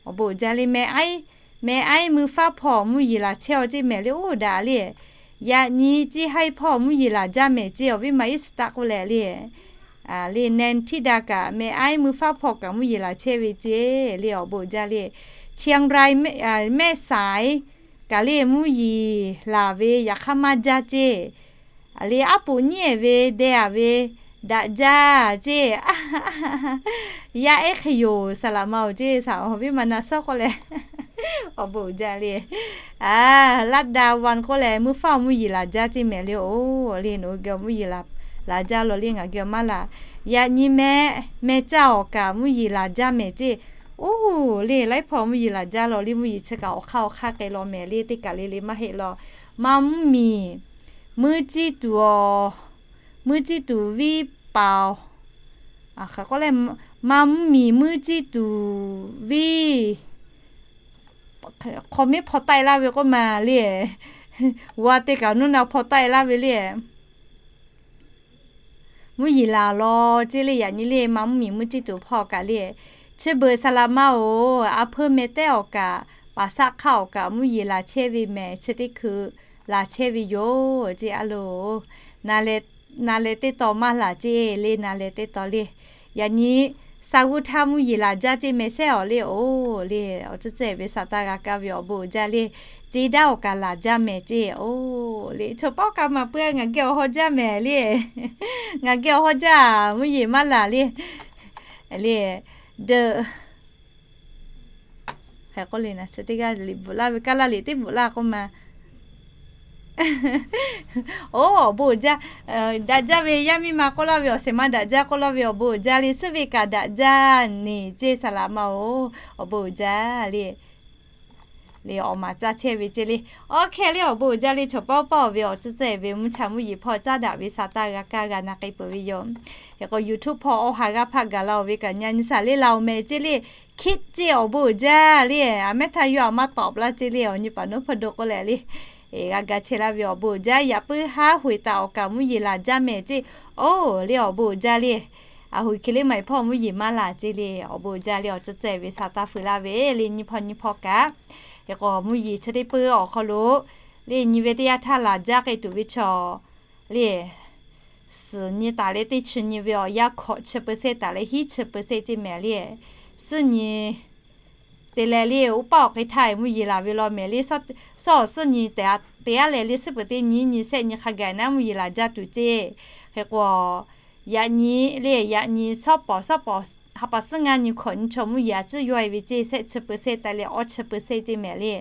awˬ bon uiˍ jaˇ le meh aiˉ, meh aiˉ mui faˉ hpawˇ mvuhˇ yeˬ laˬ chehˇ aw ce mehˍ le oˇ daꞈ le. Yaꞈ nyi Ciˇ haiˉ hpawˇ mvuhˇ yeˬ laˬ jaˇ mehˍ ce awˬ viˉ ma iˉ suhˍ taˆ k'oˆ leh le. Le Nanˍ htiˇ daꞈ kaꞈ meh aiˉ mui faˉ hpawˇ kaꞈ mvuhˇ yeˬ laˬ chehˇ ve ce le awˬ bon uiˍ jaˇ le. Chiang Rai mehˍ, mehˆ saiˍ kaꞈ le mvuhˇ yeˬ laˬ ve yaꞈ hk'aˇ maˇ jaˇ ce. Le aˉ poꞈ nyiˉ ehˍ ve deh aˍ ve daꞈ jaˇ ce. Yaˇ ehˉ hk'e yoˬ saˍ laꞈ ma oˬ ce saˍ awˬ viˉ ma na suhˉ k'oˆ leh awˬ bon uiˍ jaˇ le. Laˇ da wan k'oˆ leh mvuhˇ faˉ awˬ mvuhˇ yeˬ laˬ jaˇ ce mehˍ le oˬ le. Nawˬ hui geh mvuhˇ yeˬ laˬ jaˇ law le ngaˬ geh maˇ laˬ. Yaꞈ nyi meh, meh caˇ awˬ kaꞈ mvuhˇ yeˬ laˬ jaˇ mehˍ ce. Oˬ le laiˉ hpawˇ mvuhˇ yeˬ laˬ jaˇ law le mvuhˇ yeˬ chi kaꞈ awˬ hk'aˇ awˬ hk'aˇ k'ai law mehˍ le teˇ kaˬ le le maˇ heˆ law. Maˇ mvuhˇ miˬ mvuhˇ ciˇ tuˬ awˬ, mvuhˇ ciˇ tuˬ viˉ paˍ awˬ, hk'aˬ k'oˆ leh, maˇ mvuhˇ miˬ mvuhˇ ciˇ tuˬ viˉ hk'aw mehˉ hpaw taˆ e laˇ ve k'oˆ ma le. G'uˇ a teˇ kaꞈ nuˇ na hpaw taˆ e laˇ ve le. Mvuhˇ yeˬ laˬ law ce le yaꞈ nyi le maˇ mvuhˇ miˬ mvuhˇ ciˇ tuˬ hpawˇ kaꞈ le. Chi beuꞈ saˍ laꞈ ma oˬ, a hpeuˇ meh tehˉ awˬ kaꞈ, paˍ saˆ hk'aˇ awˬ kaꞈ mvuhˇ yeˬ laˬ chehˇ ve mehˍ chi teˇ hkui laˬ chehˇ ve yoˬ ce a loˬ. Na leh teˇ taw maˇ laˬ ce le na leh teˇ taw le. Yaꞈ nyi sa g'uˇ htaˇ mvuhˇ yeˬ laˬ jaˇ ce mehˍ sehˉ awˬ le oˬ le. Awˬ tcuhˉ tcuhˉ ve saˍtanˍ g'a kaˇ ve awˬ bon uiˍ jaˇ le. Ce daˇ awˬ kaꞈ laˬ jaˇ mehˍ ce oˬ le. Chaw pawˆ kaꞈ maˍ peuˬ ngaˬ geh awˬ haw jaˇ mehˍ le. Ngaˬ geh awˬ haw jaˇ mvuhˇ yeˬ maˇ laˬ le. Le, de, hk'e k'oˆ le na chi teˇ g'aˇ liꞈ bvuhꞈ laˇ ve kaˇ laˇ liꞈ teˇ bvuhꞈ laˇ k'oˆ ma. Oˬ awˬ bon uiˍ jaˇ. Daꞈ jaˇ ve yaˇ miˇ ma k'oˆ laˇ ve awˬ shehˍ ma daꞈ jaˇ k'oˆ laˇ ve awˬ bon uiˍ jaˇ le. Suhˉ ve kaꞈ daꞈ jaˇ neˬ ce saˍ laꞈ ma oˬ. Awˬ bon uiˍ jaˇ le. le awˬ maˍ caˇ chehˇ ve ceˇ le. Awˬ hk'e le awˬ bon uiˍ jaˇ le, chaw paw paw ve awˬ tcuhˇ tcuhˇ ve mvuhˇ cha mvuhˇ yeˬ hpawˇ caˉ daꞈ ve sa taˇ g'a kaˇ g'a na k'ai peuˬ ve yoˬ. Hk'e k'o YouTube hpawˇ awˬ ha g'aˇ hpaˆ gaˬ la-oˬ ve kaꞈ nyi nyi shaˍ le la-oˬ mehˍ ceˇ le. Hkiˆ ceˇ awˬ bon uiˍ jaˇ le, aˬ mehˉ htaˇ yawˇ aˬ maˇ tawˍ laˇ ceˇ le, awˬ nyi paˍ nawˉ hpfuhˇ do k'oˆ leh le, g'a ga chehˇ laˇ ve awˬ bon uiˍ jaˇ. Yaꞈ puiˉ haˉ hoꞈ taˍ awˬ kaˍ mvuhˇ yeˬ laˬ jaˇ mehˍ ceˇ. Oˇ le awˬ bon uiˍ jaˇ le. Aˬ hoꞈ hk'e le maˬ iˉ hpawˇ mvuhˇ yeˬ maˇ laˬ ceˇ le, awˬ bon uiˍ jaˇ le awˬ tcuhˇ tcuhˇ ve sa taˇ feu laˇ ve le nyi hpawˇ nyi hpawˇ kaꞈ. Hk'e k'o mvuhˇ yeˬ chi teˇ puiˉ awˬ hk'aw lo le nyi ve teˇ yanˇ htaˇ laˬ jaˇ k'ai tuˬ ve chaw le suhˍ nyi taˍ leh teˇ chi nyi ve awˬ yanˇ hkawꞈ chi เปอร์เซ็นต์ taˍ leh hiˉ chi เปอร์เซ็นต์ ceˇ mehˍ le. Suhˉ nyi te leh le oˇ paˆ awˬ hk'e htaˇ mvuhˇ yeˬ laˬ ve law mehˍ le. Suhˉ awˬ suhˉ nyi te aˉ leh le suhˉ peuˬ teˇ nyi nyi sehˆ nyi hk'a gaˬ naˉ mvuhˇ yeˬ laˬ jaˇ tuˬ ceˇ. Hk'e k'o yaꞈ nyi le yaꞈ nyi shawˉ pawˍ shawˉ pawˍ ha pa suhˉ ngaˇ nyi hkawꞈ nyi chaw mvuhˇ yeˬ a ciˉ yawˇ e ve ceˇ, sehˆ chi เปอร์เซ็นต์ taˍ leh awˇ chi เปอร์เซ็นต์ ceˇ mehˍ le.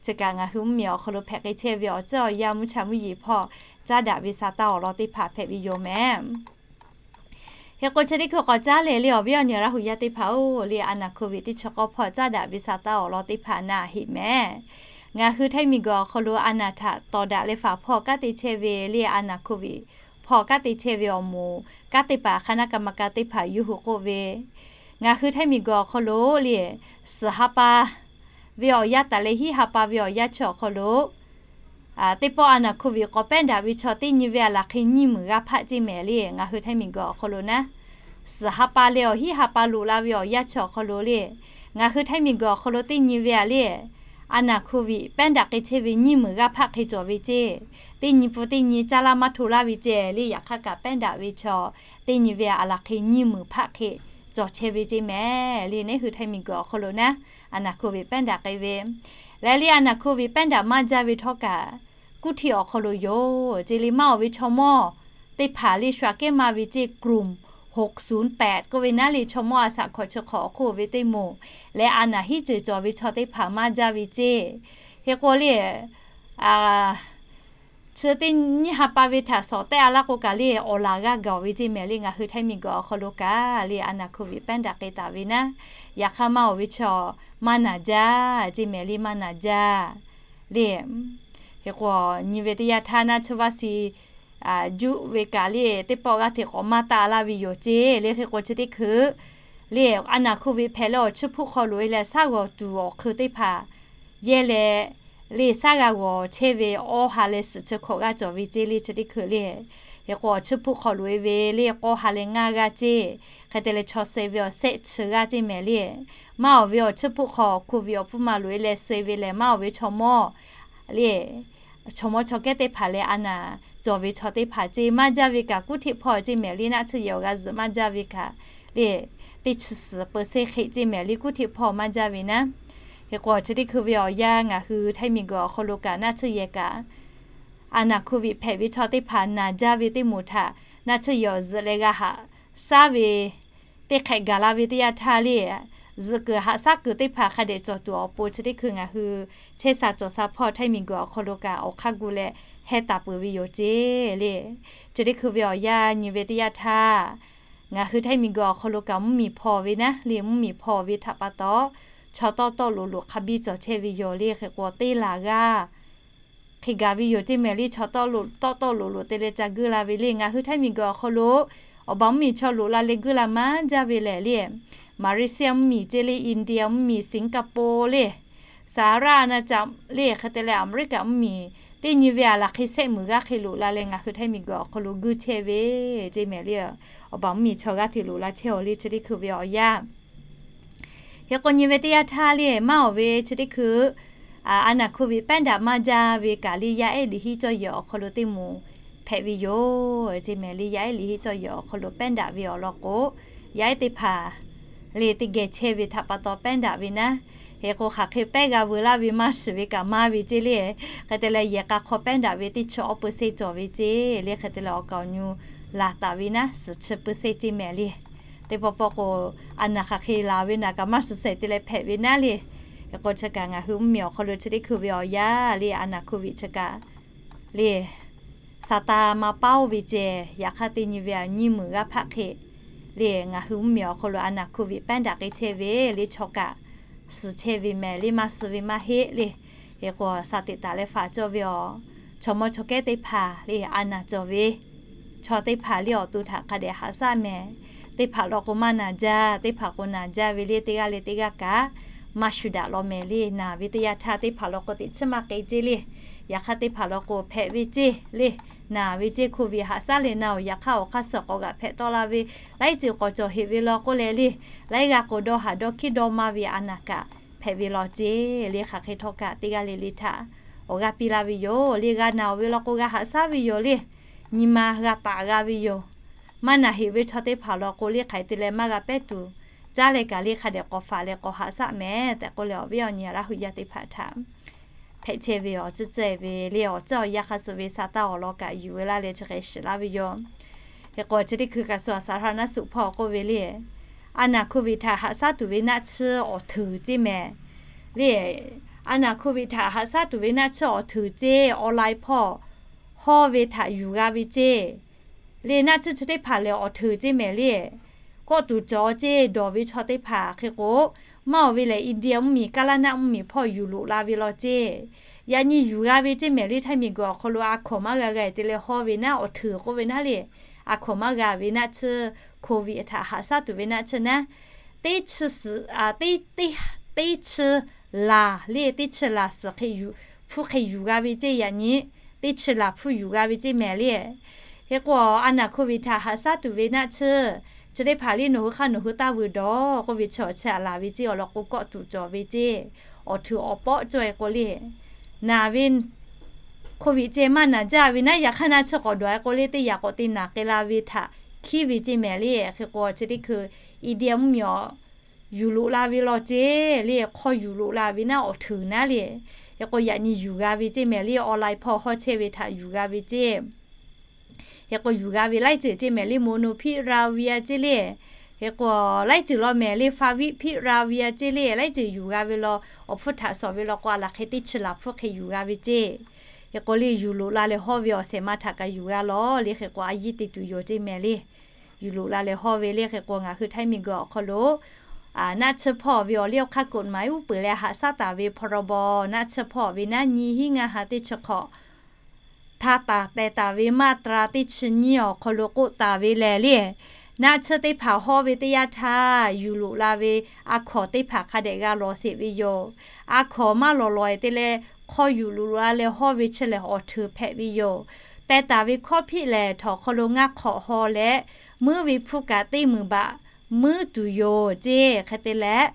Chi kaꞈ ngaˬ hui mvuhˇ miˬ awˬ hk'aw lo hpehꞈ k'ai chehˇ ve awˬ ceuˬ awˬ yanˇ mvuhˇ cha mvuhˇ yeˬ hpawˇ caˉ daꞈ ve sa taˇ awˬ lawn teˇ hpaˍ hpehꞈ ve yoˬ mehˍ. Hk'e k'o chi teˇ hkui k'awꞈ caˉ leh le awˬ viˉ awˬ nyi Laˇ hu yaˇ teˇ hpaˍ-oˬ le, a naˍ hk'oˆ ve teˇ chi k'awˇ hpawˇ caˉ daꞈ ve sa taˇ awˬ lawn teˇ hpaˍ na heˆ mehˍ. Ngaˬ hui htaiˇ miˬ guiˬ awˬ hk'aw lo a naˍ htaꞈ tawˍ daꞈ leh faˍ hpawˇ kanˉ te chehˇ ve le, a naˍ hk'oˆ ve hpawˇ kanˉ te chehˇ ve awˬ moˍ kanˉ teˇ hpaˍ คณะกรรมการ teˇ hpaˍ yuˇ hui k'oˆ ve, ngaˬ hui htaiˇ miˬ guiˬ awˬ hk'aw lo le suhˍ ha pa ve awˬ yanˇ taˍ leh hiˉ ha pa ve awˬ yanˇ chi awˬ hk'aw lo teˇ pawˆ a naˍ hk'oˆ ve k'awꞈ pehˉ daꞈ ve chaw teˇ nyi ve a laˬ hk'e nyiˇ meunˍ g'aˇ hpaˆ ceˇ mehˍ le. Ngaˬ hui htaiˇ miˬ guiˬ awˬ hk'aw lo naˉ suhˍ ha pa leh awˬ hiˉ ha pa loꞈ la ve awˬ yanˇ chi awˬ hk'aw lo le, ngaˬ hui htaiˇ miˬ guiˬ awˬ hk'aw lo teˇ nyi ve a le a naˍ hk'oˆ ve pehˉ daꞈ k'ai chehˇ ve nyiˇ meunˍ g'aˇ hpaˆ hk'e cawˬ ve ceˇ. Teˇ nyi pun teˇ nyi caˇ laˇ maˇ hto laˇ ve ceˇ le. Yaꞈ hk'aˇ kaꞈ pehˉ daꞈ ve chaw teˇ nyi ve a laˬ hk'e nyiˇ meunˍ hpaˆ hk'e cawˬ chehˇ ve ceˇ mehˍ le. Neˉ hui htaiˇ miˬ guiˬ awˬ hk'aw lo naˉ a naˍ hk'oˆ ve pehˉ daꞈ k'ai ve leh le a naˍ hk'oˆ ve pehˉ daꞈ maˇ jaˇ ve htawˇ kaꞈ kuˇ htiˆ awˬ hk'aw lo yoˬ ceˇ le. Maˇ awˬ ve chaw mawˇ teˇ hpaˍ le shu aꞈ kehˉ maˇ ve ceˇ กลุ่ม หกศูนย์แปด k'oˆ ve naˉ le, chaw mawˇ a shaꞈ hkawꞈ chi hk'awꞈ awˬ hk'oˆ ve teˇ moˍ leh a naˍ hiˉ ceuˬ cawˬ ve chaw teˇ hpaˍ maˇ jaˇ ve ceˇ. Hk'e k'o le chi teˇ nyi ha pa ve htaꞈ shawˍ tehˆ a laˇ k'o kaꞈ le awˬ laˬ g'aˇ gaˬ ve ceˇ mehˍ le. Ngaˬ hui htaiˇ miˬ guiˬ awˬ hk'aw lo kaꞈ le a naˍ hk'oˆ ve pehˉ daꞈ k'ai taˍ ve naˉ, yaꞈ hk'aˇ maˇ awˬ ve chaw maˇ naˍ jaˇ ceˇ mehˍ le, maˇ naˍ jaˇ le. Hk'e k'o nyi ve teˇ yanˇ htaˇ naˉ chi vaˇ shi juˆ ve kaꞈ le teˇ pawˆ g'aˇ hteꞈ k'awꞈ maˇ taˆ laˇ ve yoˬ ceˇ le. Hk'e k'o chi teˇ hkui le a naˍ hk'oˆ ve hpehꞈ leh awˬ chiˇ hpuˆ hk'aw loꞈ e leh shaˉ g'awˬ tuˬ awˬ hk'eun teˇ hpaˍ yehˇ leh le shaˉ g'a g'awˬ chehˇ ve awˇ ha leh suhˍ chi hkawꞈ g'aˇ cawˬ ve ceˇ le. Chi teˇ hkui le hk'e k'o awˬ chiˇ hpuˆ hk'aw loꞈ e ve le k'awˇ ha leh ngaˇ g'aˇ ceˇ. Hk'e te leh chaw suh ve awˬ sehˆ chi g'aˇ ceˇ mehˍ le. Maˇ awˬ ve awˬ chiˇ hpuˆ hk'aw hk'oˆ ve awˬ pfuhˇ ma loꞈ e leh suh ve lehˬ maˇ awˬ ve chaw mawˇ le chaw mawˇ chaw kehˉ teˇ hpaˍ leh a naˍ cawˬ ve chaw teˇ hpaˍ ceˇ maˇ jaˇ ve kaꞈ kuˇ hteˆ hpawˇ ceˇ mehˍ le. Naˆ tsuhˇ yehˬ awˬ g'a zuhꞈ maˇ jaˇ ve kaꞈ le teˇ chi suhˍ เปอร์เซ็นต์ hk'e ceˇ mehˍ le kuˇ hteˆ hpawˇ maˇ jaˇ ve naˉ. Hk'e k'o chi teˇ hkui ve awˬ yanˇ ngaˬ hui htaiˇ miˬ guiˬ awˬ hk'aw lo kaꞈ naˆ tsuhˇ yehˬ kaꞈ a naˍ hk'oˆ ve hpehꞈ ve chaw teˇ hpaˍ naˍ jaˇ ve teˇ moˍ htaꞈ naˆ tsuhˇ yehˬ awˬ zuhꞈ leh g'a haꞈ shaˉ ve teˇ hk'ehꞈ gaˬ la ve teˇ yanˇ htaˇ le zuhꞈ kuiˬ haꞈ shaˉ kuiˬ teˇ hpaˍ hk'a dehꞈ cawˬ tuˬ awˬ pon chi teˇ hkui ngaˬ hui chehˇ sha cawˬ sha hpawˇ htaiˇ miˬ guiˬ awˬ hk'aw lo kaꞈ awˬ hk'aˇ gu leh heh taˍ peuˬ ve yoˬ ceˇ le. Chi teˇ hkui ve awˬ yanˇ nyi ve teˇ yanˇ htaˇ ngaˬ hui htaiˇ miˬ guiˬ awˬ hk'aw lo kaꞈ mvuhˇ miˬ hpawˇ ve naˉ le mvuhˇ miˬ hpawˇ ve htaꞈ pa taw chaw tawˆ tawˆ loꞈ loꞈ hk'a biˇ cawˬ chehˇ ve yoˬ le. Hk'e k'o teˇ laˬ g'aˇ hk'e gaˬ ve yoˬ ceˇ mehˍ le. Chaw tawˆ tawˆ loꞈ loꞈ te leh ca guiˇ la ve le. Ngaˬ hui htaiˇ miˬ guiˬ awˬ hk'aw lo awˬ baˬ mvuhˇ miˬ chaw loꞈ la leh guiˇ la maˇ jaˇ ve lehˬ le Malaysia mvuhˇ miˬ ceˇ le, India mvuhˇ miˬ, Singapore le, Sahara aˬ na ca le hk'e te leh America mvuhˇ miˬ teˇ nyi ve a laˬ hk'e sehˆ meunˍ g'aˇ hk'e loꞈ la leh ngaˬ hui htaiˇ miˬ guiˬ awˬ hk'aw lo guiˇ chehˇ ve ceˇ mehˍ le. Awˬ baˬ mvuhˇ miˬ chaw g'aˇ hteꞈ loꞈ la chehˇ awˬ le chi teˇ hkui ve awˬ yanˇ Hk'e k'o nyi ve teˇ yanˇ htaˇ le maˇ awˬ ve chi teˇ hkui a naˍ hk'oˆ ve pehˉ daꞈ maˇ jaˇ ve kaꞈ le yaˇ ehˉ liꞈ hiˉ cawˇ yehˬ awˬ hk'aw lo teˇ moˍ hpehꞈ ve yoˬ ceˇ mehˍ le. Yaˇ ehˉ liꞈ hiˉ cawˇ yehˬ awˬ hk'aw lo pehˉ daꞈ ve awˬ lawn k'o yaˇ ehˉ teˇ hpaˍ le teˇ geh chehˇ ve htaꞈ pa taw pehˉ daꞈ ve naˉ. Hk'e k'o hk'aˬ hk'e pehˉ g'a veu laˇ ve maˇ shiˍ ve kaꞈ maˇ ve ceˇ le. Hk'e te leh yehˬ k'a hk'aw pehˉ daꞈ ve teˇ chi awˇ เปอร์เซ็นต์ cawˬ ve ceˇ le. Hk'e te leh awˬ kaˍ awˬ nyu laˬ taˍ ve naˉ suhˍ chi เปอร์เซ็นต์ ceˇ mehˍ le. Teˇ pawˆ pawˆ k'o a naˍ hk'aˬ hk'e laˬ ve naˬ kaꞈ maˇ suhˍ shehˍ te leh hpehꞈ ve naˉ le. Hk'e k'o chi kaꞈ ngaˬ hui mvuhˇ miˬ awˬ hk'aw lo chi teˇ hkui ve awˬ yanˇ le a naˍ hk'oˆ ve chi kaꞈ le sa taˇ maˇ paˉ oˇ ve ceˇ. Yaꞈ hk'aˇ teˇ nyi ve a nyiˇ meunˍ g'aˇ hpaˆ hk'e le ngaˬ hui mvuhˇ miˬ awˬ hk'aw lo a naˍ hk'oˆ ve pehˉ daꞈ k'ai chehˇ ve le chaw kaꞈ suhˍ chehˇ ve mehˍ le maˇ suhˍ ve maˇ heˆ le. Hk'e k'o, shaˍ teꞈ taˍ leh faˍ cawˇ ve awˬ chaw mawˇ chaw kehˉ teˇ hpaˍ le, a naˬ cawˬ ve chaw teˇ hpaˍ le awˬ to htaꞈ hk'a dehꞈ haꞈ shaˉ mehˍ. Teˇ hpaˍ law k'o maˇ naˬ jaˇ, teˇ hpaˍ k'o naˬ jaˇ ve le, teˇ g'aˇ leh teˇ g'aˇ kaꞈ maˇ shu daꞈ law mehˍ le. Naˬ ve teˇ yanˇ htaˇ teˇ hpaˍ law k'o teꞈ chiˉ maˇ k'e ceˇ le. Yaꞈ hk'aˇ teˇ hpaˍ law k'o hpehꞈ ve ceˇ le. Naˬ ve ceˇ, COVID haꞈ shaˉ leh na-oˬ, yaꞈ hk'aˇ awˬ hk'aˇ suh k'awꞈ g'aꞈ hpehꞈ tawˆ la ve, laiˉ ceuˬ k'awꞈ cawˬ heꞈ ve law k'oˆ leh le, laiˉ g'aˇ k'o dawˇ haˍ dawˇ hkiˉ dawˇ maˇ ve a naˬ kaꞈ hpehꞈ ve law ceˇ le. Hk'aˬ hk'e htawˇ kaꞈ teˇ g'aˇ le le htaꞈ awˬ g'aˇ piˇ laˇ ve yoˬ le. G'a naˬ-oˬ ve law k'o g'a haꞈ shaˉ ve yoˬ le. Nyi ma g'a taˍ g'a ve yoˬ. Maˇ naˬ heꞈ ve chaw teˇ hpaˍ law k'o le, hk'aˬ hk'e te leh maˇ g'a pehˉ tuˬ caˉ leh kaꞈ le, hk'a dehꞈ k'awꞈ faˍ leh k'awꞈ haꞈ shaˉ mehˍ tehꞈ k'oˆ leh, awˬ viˉ awˬ nyi Laˇ hu yaˇ teˇ hpaˍ htaꞈ hpehꞈ chehˇ ve awˬ tcuhˇ cehˇ ve le, awˬ ceuˬ awˬ yanˇ hk'a shuˍ ve sa taˇ awˬ lawn kaꞈ yuˬ ve laˇ leh chi hk'e shiˍ laˇ ve yoˬ. Hk'e k'o, chi teˇ hkui kaꞈ shu a saˍ hra naˉ suꞈ hpawˇ k'oˆ ve le, a naˬ COVID htaꞈ haꞈ shaˉ tuˬ ve naˆ tsuhˇ awˬ hteuˍ ceˇ mehˍ le. A naˬ COVID htaꞈ haꞈ shaˉ tuˬ ve naˆ tsuhˇ awˬ hteuˍ ceˇ, online hpawˇ hawˇ ve htaꞈ yuˬ g'a ve ceˇ le. Naˆ tsuhˇ chi teˇ hpaˍ lehˬ awˬ hteuˍ ceˇ mehˍ le. Kawˆ tuˬ cawˬ ceˇ, dawˬ ve chaw teˇ hpaˍ hk'e k'o, maˇ oˬ ve lehˬ India mvuhˇmiˬ, Kaˇlaˇ naˆ mvuhˇmiˬ hpawˇ yuˬ loꞈ la ve law ceˇ. Yaꞈ nyi yuˬ g'a ve ceˇ mehˍ le. Htaiˇ miˬguiˬ awˬ hk'aw lo a hkawnˍ maˇ g'a g'a te leh hawˇ ve naˆ awˬ hteuˍ k'oˆ ve naˉ le, a hkawnˍ maˇ g'a ve naˆ tsuhˇ, COVID htaꞈ haꞈ shaˉ tuˬ ve naˆ tsuhˇ naˉ, teˇ chi suhˍ, teˇ chi laˬ le, teˇ chi laˬ suhˍ hk'e yuˬ, hpfuhˇ hk'e yuˬ g'a ve ceˇ. Yaꞈ nyi teˇ chi laˬ hpfuhˇ yuˬ g'a ve ceˇ mehˍ le. Hk'e k'o, a naˬ COVID htaꞈ haꞈ shaˉ tuˬ ve naˆ tsuhˇ chi teˇ hpaˍ le, nawˬ hui hk'aˇ nawˬ hui taˇ vuiˬ dawˬ k'oˆ ve chi awˬ chi a laˬ ve ceˇ, awˬ lawn k'o kawˆ tuˬ cawˬ ve ceˇ, awˬ hteuˍ awˬ pawˆ cawˬ e k'o le, naˬ ve COVID ceh maˇ naˬ jaˇ ve naˉ, yaꞈ hk'aˇ naˆ tsuhˇ k'awꞈ dawˬ e k'o le, teˇ yaꞈ k'awꞈ te naˬ k'ai la ve htaꞈ hkiˉ ve ceˇ mehˍ le. Hk'e k'o, chi teˇ hkui India mvuhˇmiˬ awˬ yuˬ loꞈ la ve law ceˇ le, hk'awˇ yuˬ loꞈ la ve naˉ awˬ hteuˍ naˉ le. Hk'e k'o, yaꞈ nyi yuˬ g'a ve ceˇ mehˍ le, online hpawˇ hawˇ chehˇ ve htaꞈ yuˬ g'a ve ceˇ. Hk'e k'o, yuˬ g'a ve laiˉ ceuˬ ceˇ mehˍ le, Molnupiravir ceˇ le. Hk'e k'o, laiˉ ceuˬ law mehˍ le, Favipiravir ceˇ le, laiˉ ceuˬ yuˬ g'a ve law, awˬ hpfuhˇ htaꞈ shawˍ ve law k'o, a laˬ hk'e teˇ chi laˬ hpfuhˇ hk'e yuˬ g'a ve ceˇ. Hk'e k'o le, yuˬ loꞈ la leh hawˇ ve awˬ shehˍ ma htaꞈ kaꞈ yuˬ g'a lawˬ le. Hk'e k'o, a yiˇ te tuˬ yoˬ ceˇ mehˍ le. Yuˬ loꞈ la leh hawˇ ve le. Hk'e k'o, ngaˬ hui Htaiˇ miˬguiˬ awˬ hk'aw lo naˆ tsuhˇ hpawˇ ve awˬ liˇ awˬ hk'aˇ กฎหมาย uˉ peunˍ leh haꞈ shaˉ taˍ ve พรบ naˆ tsuhˇ hpawˇ ve naˉ nyiˇ hinˉ ngaˇ ha teˇ chi hk'awꞈ htaꞈ taˍ teh taˍ ve มาตรา teˇ chi nyiˇ awˬ hk'aw lo k'oˆ taˍ ve lehˬ le, naˆ tsuhˇ teˇ hpaˍ hawˇ ve teˇ yanˇ htaˇ, yuˬ loꞈ la ve a hkawnˍ teˇ hpaˍ hk'a dehꞈ g'a lawˬ sheˍ ve yoˬ. A hkawnˍ maˇ lawˬ lawˬ e te leh, hk'awˇ yuˬ loꞈ la leh hawˇ ve chi lehˬ awˬ hteuˍ hpehꞈ ve yoˬ. Teh taˍ ve ข้อผิด lehˬ, htawnˍ hk'aw lo ngaˇ hk'awꞈ haw leh, muiˉ ve hpfuhˇ kaꞈ teˇ meunˍ baꞈ muiˉ tuˬ yoˬ ceˇ. Hk'e te leh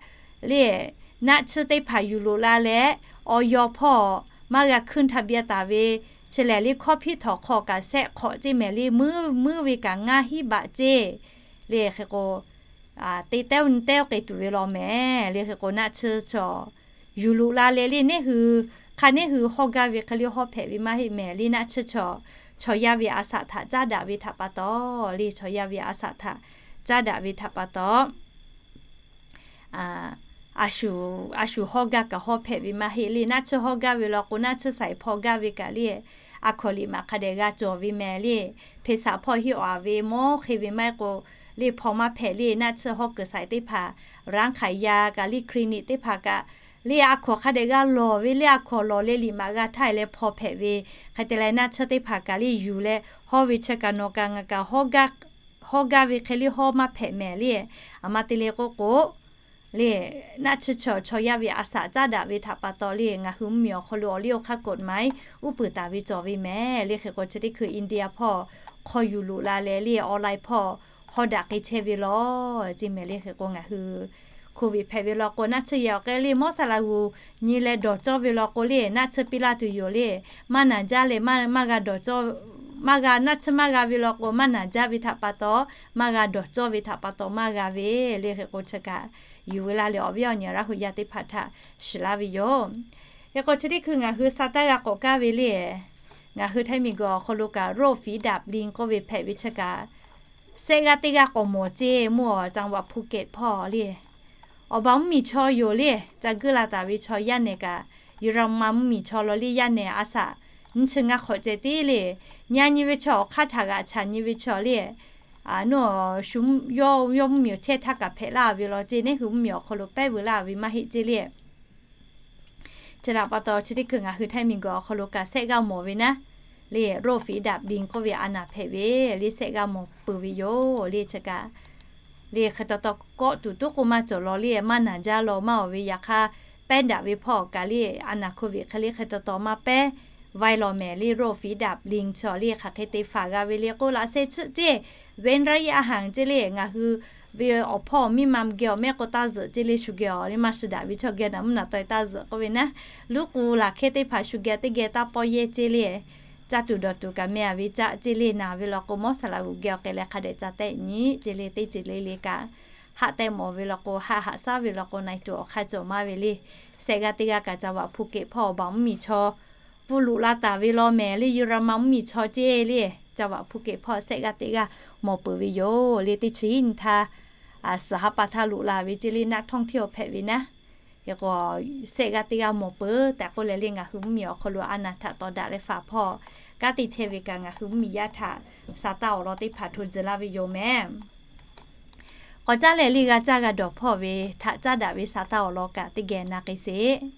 le, naˆ tsuhˇ teˇ hpaˍ yuˬ loꞈ la leh, awˬ yaw hpawˇ maˇ g'a hkuiˇ htaˇ biˇ taˍ ve chi lehˬ le, ข้อผิด htawnˍ hk'aw kaꞈ shehˆ hk'awꞈ ceˇ mehˍ le, muiˉ muiˉ ve kaꞈ ngaˇ hinˉ baꞈ ceˇ. Le hk'e k'o, te tehˉ oˇ nyi tehˉ oˇ k'e tuˬ ve law mehˍ le. Hk'e k'o, naˆ tsuhˇ chaw yuˬ loꞈ la leh le, neˇ hui hk'a neˇ hui hawˇ gaˇ ve hk'e le hawˇ hpehꞈ ve maˇ heˆ mehˍ le. Naˆ tsuhˇ chaw, chaw yaˇ ve a shaꞈ htaꞈ caˉ daꞈ ve htaꞈ pa taw le, chaw yaˇ ve a shaꞈ htaꞈ caˉ daꞈ ve htaꞈ pa taw, a shu, a shu hawˇ gaˇ kaꞈ hawˇ hpehꞈ ve maˇ heˆ le. Naˆ tsuhˇ hawˇ gaˇ ve law k'o, naˆ tsuhˇ shaiˍ hpaw gaˇ ve kaꞈ le, a hkawnˍ liꞈ maꞈ hk'a dehꞈ g'a cawˬ ve mehˍ le. Hpeˇ shaꞈ hpawˇ hiˆ awˬ a ve mawˇ hk'e ve maˇ heˆ k'o le, hpaw maˇ hpehꞈ le. Naˆ tsuhˇ hawˇ kuiˬ shaiˍ teˇ hpaˍ, ร้านขายยา kaꞈ le, clinic teˇ hpaˍ kaꞈ le, a hkawnˍ hk'a dehꞈ g'a lawˬ ve le. A hkawnˍ lawˬ leh liꞈ maꞈ g'a htaˇ leh hpaw hpehꞈ ve. Hk'e te leh naˆ tsuhˇ teˇ hpaˍ kaꞈ le yuˬ leh hawˇ ve chi kaꞈ nawˬ kaꞈ ngaˬ kaꞈ hawˇ gaˇ ve hk'e le hawˇ maˇ hpehꞈ mehˍ le. A ma te le k'oˆ k'o le, naˆ tsuhˇ chaw, chaw yaˇ ve a shaꞈ caˉ daꞈ ve htaꞈ pa taw le, ngaˬ hui mvuhˇmiˬ awˬ hk'aw lo awˬ liˇ awˬ hk'aˇ กฎหมาย uˉ peunˍ taˍ ve cawˬ ve mehˍ le. Hk'e k'o, chi teˇ hkui India hpawˇ hk'awˇ yuˬ loꞈ la leh le, online hpawˇ hawˇ daꞈ k'ai chehˇ ve law ceˇ mehˍ le. Hk'e k'o, ngaˬ hui COVID hpehꞈ ve law k'o, naˆ tsuhˇ yehˬ awˬ k'ai le, mawˇ saˍ laꞈ g'uˬ nyi leh dawˬ cawˇ ve law k'o le, naˆ tsuhˇ piˇ laˇ tuˬ yoˬ le. Maˇ naˬ jaˇ leh maˇ, maˇ g'a dawˬ cawˇ, maˇ g'a, naˆ tsuhˇ maˇ g'a ve law k'o, maˇ naˬ jaˇ ve htaꞈ pa taw, maˇ g'a dawˬ cawˇ ve htaꞈ pa taw maˇ g'a ve le. Hk'e k'o, chi kaꞈ yuˬ ve laˇ leh awˬ viˉ awˬ nyi Laˇ hu yaˇ teˇ hpaˍ htaꞈ shiˍ laˇ ve yoˬ. Hk'e k'o, chi teˇ hkui ngaˬ hui sa taˇ g'a k'awꞈ kaˇ ve le, ngaˬ hui Htaiˇ miˬguiˬ awˬ hk'aw lo kaꞈ โรคฝีดาดลิง k'oˆ ve hpehꞈ ve chi kaꞈ, shehˆ g'aˇ teˇ g'aˇ k'awꞈ mawˬ ceˇ mawˇ, จังหวัดภูเก็ต hpawˇ le. Awˬ baˬ mvuhˇmiˬ chaw yoˬ le, ca guˇ la taˍ ve chaw yaˇ nehˬ kaꞈ, Yeˍraˍmaˍ mvuhˇmiˬ chaw law le, yaˇ nehˬ a shaꞈ nyiˇ chi ngaˇ hk'awꞈ ceh tiˉ le. Nyi a nyi ve chaw awˬ hk'aˇ htaꞈ g'aꞈ chaꞈ nyi ve chaw le, a, nawˬ shu yawˇ, yawˇ mvuhˇmiˬ awˬ chehˇ htaˇ kaꞈ hpehꞈ laˇ ve law ceˇ, neˇ hui mvuhˇmiˬ awˬ hk'aw lo pehˉ veu laˇ ve maˇ heˆ ceˇ le. Chi htaꞈ pa taw chi teˇ hkui ngaˬ hui Htaiˇ miˬguiˬ awˬ hk'aw lo kaꞈ shehˆ g'aˇ mawˬ ve naˉ, le โรคฝีดาษลิง k'oˆ ve a naˬ hpehꞈ ve le shehˆ g'aˇ mawˬ peuˬ ve yoˬ le chi kaꞈ. Le hk'e taw taw kawˆ tuˬ tuˉ k'oˆ maˇ cawˬ law le maˇ naˬ jaˇ law maˇ awˬ ve yaꞈ hk'aˇ, pehˉ daꞈ ve hpawˇ kaꞈ le a naˬ โควิด hk'e le hk'e taw taw maˇ pehˉ vaiˇ law mehˍ le โรคฝีดาษลิง chaw le hk'aˬ hk'e te faˍ g'a ve le k'oˆ laꞈ sheh chiˆ ceˇ, เว้นระยะห่าง ceˇ le ngaˬ hui ve awˬ hpawˇ miˇ ma geh awˬ mehˆ k'o taˇ zuhꞈ ceˇ le shu geh awˬ le maˇ shu daꞈ ve chaw geh naˬ mvuhˇ naˬ taweh taˇ zuhꞈ k'oˆ ve naˉ, luˉ k'u laˬ hkehˇ teˇ hpaˍ shu geh teˇ geh taˇ pawˇ yehˇ ceˇ le. Caˇ tuˬ dawˬ tuˬ kaꞈ meh a ve caˆ ceˇ le naˬ ve law k'o mawˉ saˍ laꞈ g'uˬ geh awˬ k'ai leh hk'a dehꞈ ca tehˆ nyi ceˇ le teˇ ceuˬ le le kaꞈ, haˆ tehˆ mawˬ ve law k'o haˆ haꞈ shaˉ ve law k'o na tuˬ awˬ hk'aˇ cawˬ maˇ ve le. Shehˆ g'aˇ teˇ g'aˇ kaꞈ ca vaꞈ hpu keꞈ hpawˇ awˬ baˬ mvuhˇmiˬ chaw pfuhˇ luꞈ la taˍ ve law mehˍ le Yuraˍma mvuhˇmiˬ chaw ceˇ le. Ca vaꞈ hpu keꞈ hpawˇ shehˆ g'aˇ teˇ g'aˇ mawˬ peuˬ ve yoˬ le teˇ chi hiˉ nyi htaˇ, suhˍ ha pa htaˇ luꞈ la ve ceˇ le naˆ htawˇ htiˇ awˬ hpehꞈ ve naˉ. Hk'e k'o, shehˆ g'aˇ teˇ g'aˇ mawˬ peuˬ tehꞈ k'oˆ leh le ngaˬ hui mvuhˇmiˬ awˬ hk'aw lo a naˬ htaꞈ tawˍ daꞈ leh faˍ hpawˇ kanˉ te chehˇ ve kaꞈ ngaˬ hui mvuhˇmiˬ yaˇ htaꞈ sa taˇ awˬ lawn teˇ hpaˍ hto tcuh laˇ ve yoˬ mehˍ. K'awꞈ caˉ leh le g'a caˇ g'a dawˬ hpawˇ ve htaꞈ caˉ daꞈ ve sa taˇ awˬ lawn kaꞈ teˇ geh na k'ai sheˍ.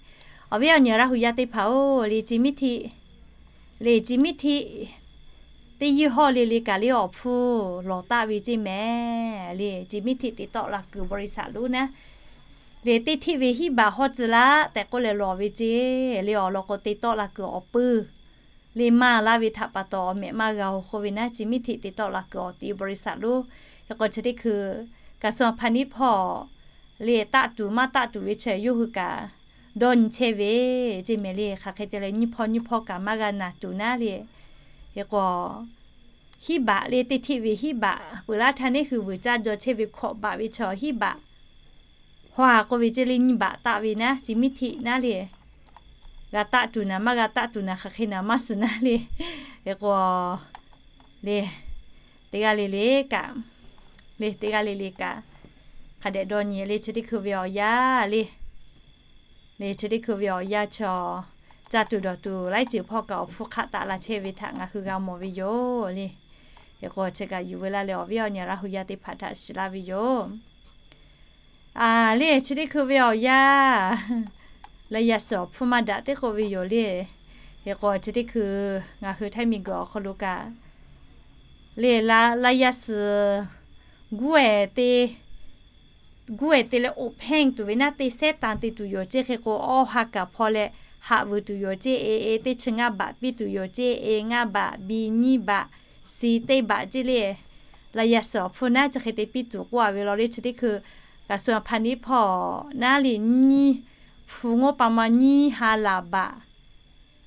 Awˬ viˉ awˬ nyi Laˇ hu yaˇ teˇ hpaˍ-oˬ, le chi miˉ htiˆ, le chi miˉ htiˆ teˇ yinˇ hawˇ le le kaꞈ le awˬ hpfuhˇ lawˬ taˆ ve ceˇ mehˍ le. Chi miˉ htiˆ te tawˆ la kuiˬ บริษัท lonˉ naˉ, le teˇ htiˆ ve hiˉ baꞈ hawˇ tcuh laˇ tehꞈ k'oˆ leh lawˬ ve ceˇ le awˬ lawn k'o te tawˆ la kuiˬ awˬ puiˇ le maˇ laˇ ve htaꞈ pa taw awˬ mehꞈ maˇ g'a-oˬ k'oˆ ve naˉ, chi miˉ htiˆ te tawˆ la kuiˬ awˬ ti บริษัท lonˉ. Hk'e k'o chi teˇ hkui กระทรวงพาณิชย์ hpawˇ le taˆ tuˬ maˇ taˆ tuˬ ve chi yawˇ hui kaꞈ dawˇ nyi chehˇ ve ceˇ mehˍ le. Hk'aˬ hk'e te leh nyiˇ hpawˇ nyiˇ hpawˇ kaꞈ maˇ g'a naˬ tuˬ naˉ le. Hk'e k'o hiˉ baꞈ le teˇ htiˆ ve hiˉ baꞈ peuˬ laˇ htaˇ neˇ hui vuiˬ caˇ jaw chehˇ ve hkawꞈ baꞈ ve chaw hiˉ baꞈ haw a k'oˆ ve ceˇ le nyiˇ baꞈ taˆ ve naˉ, chi miˉ htiˆ naˉ le g'a taˆ tuˬ naˍ maˇ g'a taˆ tuˬ naˍ hk'aˬ hk'e naˍ maˇ suhˍ naˉ le. Hk'e k'o le teˇ g'aˇ le le kaꞈ, le teˇ g'aˇ le le kaꞈ hk'a dehꞈ dawˇ nyi le chi teˇ hkui ve awˬ yanˇ le. Le chi teˇ hkui ve awˬ yanˇ chaw caˇ tuˬ dawˬ tuˬ laiˉ ceuˬ hpawˇ kaꞈ awˬ hpfuhˇ hk'aˆ taˆ la chehˇ ve htaꞈ ngaˬ hui g'a mawˬ ve yoˬ le. Hk'e k'o chi kaꞈ yuˬ veu laˇ leh awˬ viˉ awˬ nyi Laˇ hu yaˇ teˇ hpaˍ htaꞈ shiˍ laˇ ve yoˬ. A le chi teˇ hkui ve awˬ yanˇ laˇ yaˇ suhˍ awˬ hpfuhˇ maˇ daꞈ teˇ k'oˆ ve yoˬ le. Hk'e k'o chi teˇ hkui ngaˬ hui Htaiˇ miˬguiˬ awˬ hk'aw lo kaꞈ le laˇ yaˇ suhˍ guˇ ehˍ te guˇ ehˍ te leh อบแห้ง tuˬ ve naˉ te sehˉ tan te tuˬ yoˬ ceˇ. Hk'e k'o awˇ ha kaꞈ hpaw leh haꞈ vuiˬ tuˬ yoˬ ceˇ. E e teˇ chi ngaˇ baꞈ piˇ tuˬ yoˬ ceˇ. E ngaˇ baꞈ, B nyiˇ baꞈ, C teˇ baꞈ ceˇ le. Laˇ yaˇ suhˍ awˬ hpfuhˇ naˉ chi hk'e te piˇ tuˬ k'oˆ a ve law le chi teˇ hkui กระทรวงพาณิชย์ hpawˇ naˉ le nyiˇ hpu งบประมาณ nyiˇ ha laˬ baꞈ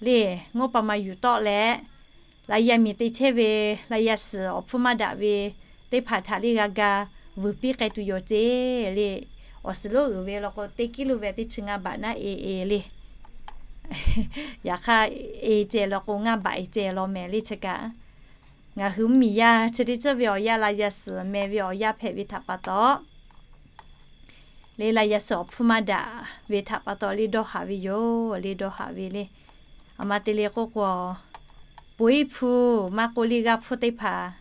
le งบประมาณ yuˬ tawˆ leh laˇ yaˇ miˬ te chehˇ ve laˇ yaˇ suhˍ awˬ hpfuhˇ maˇ daꞈ ve teˇ hpaˍ htaꞈ le g'a ga vuiˬ piˇ k'ai tuˬ yoˬ ceˇ le. Awˬ suhˍ lonˉ uiˍ ve law k'o teˇ กิโล ve teˇ chi ngaˇ baꞈ naˉ e e le. Yaꞈ hk'aˇ e ceh law k'o ngaˇ baꞈ e ceh law mehˍ le chi kaꞈ ngaˬ hui mvuhˇmiˬ yaˇ chi teˇ ceuˬ ve awˬ yanˇ laˇ yaˇ suhˍ meh ve awˬ yanˇ hpehꞈ ve htaꞈ pa taw le laˇ yaˇ suhˍ awˬ hpfuhˇ maˇ daꞈ ve htaꞈ pa taw le dawˇ haꞈ ve yoˬ le dawˇ haꞈ ve le. Aˬ ma te le k'oˆ k'o, poiˉ hpu maˇ k'oˆ le g'aˇ hpfuhˇ teˇ hpaˍ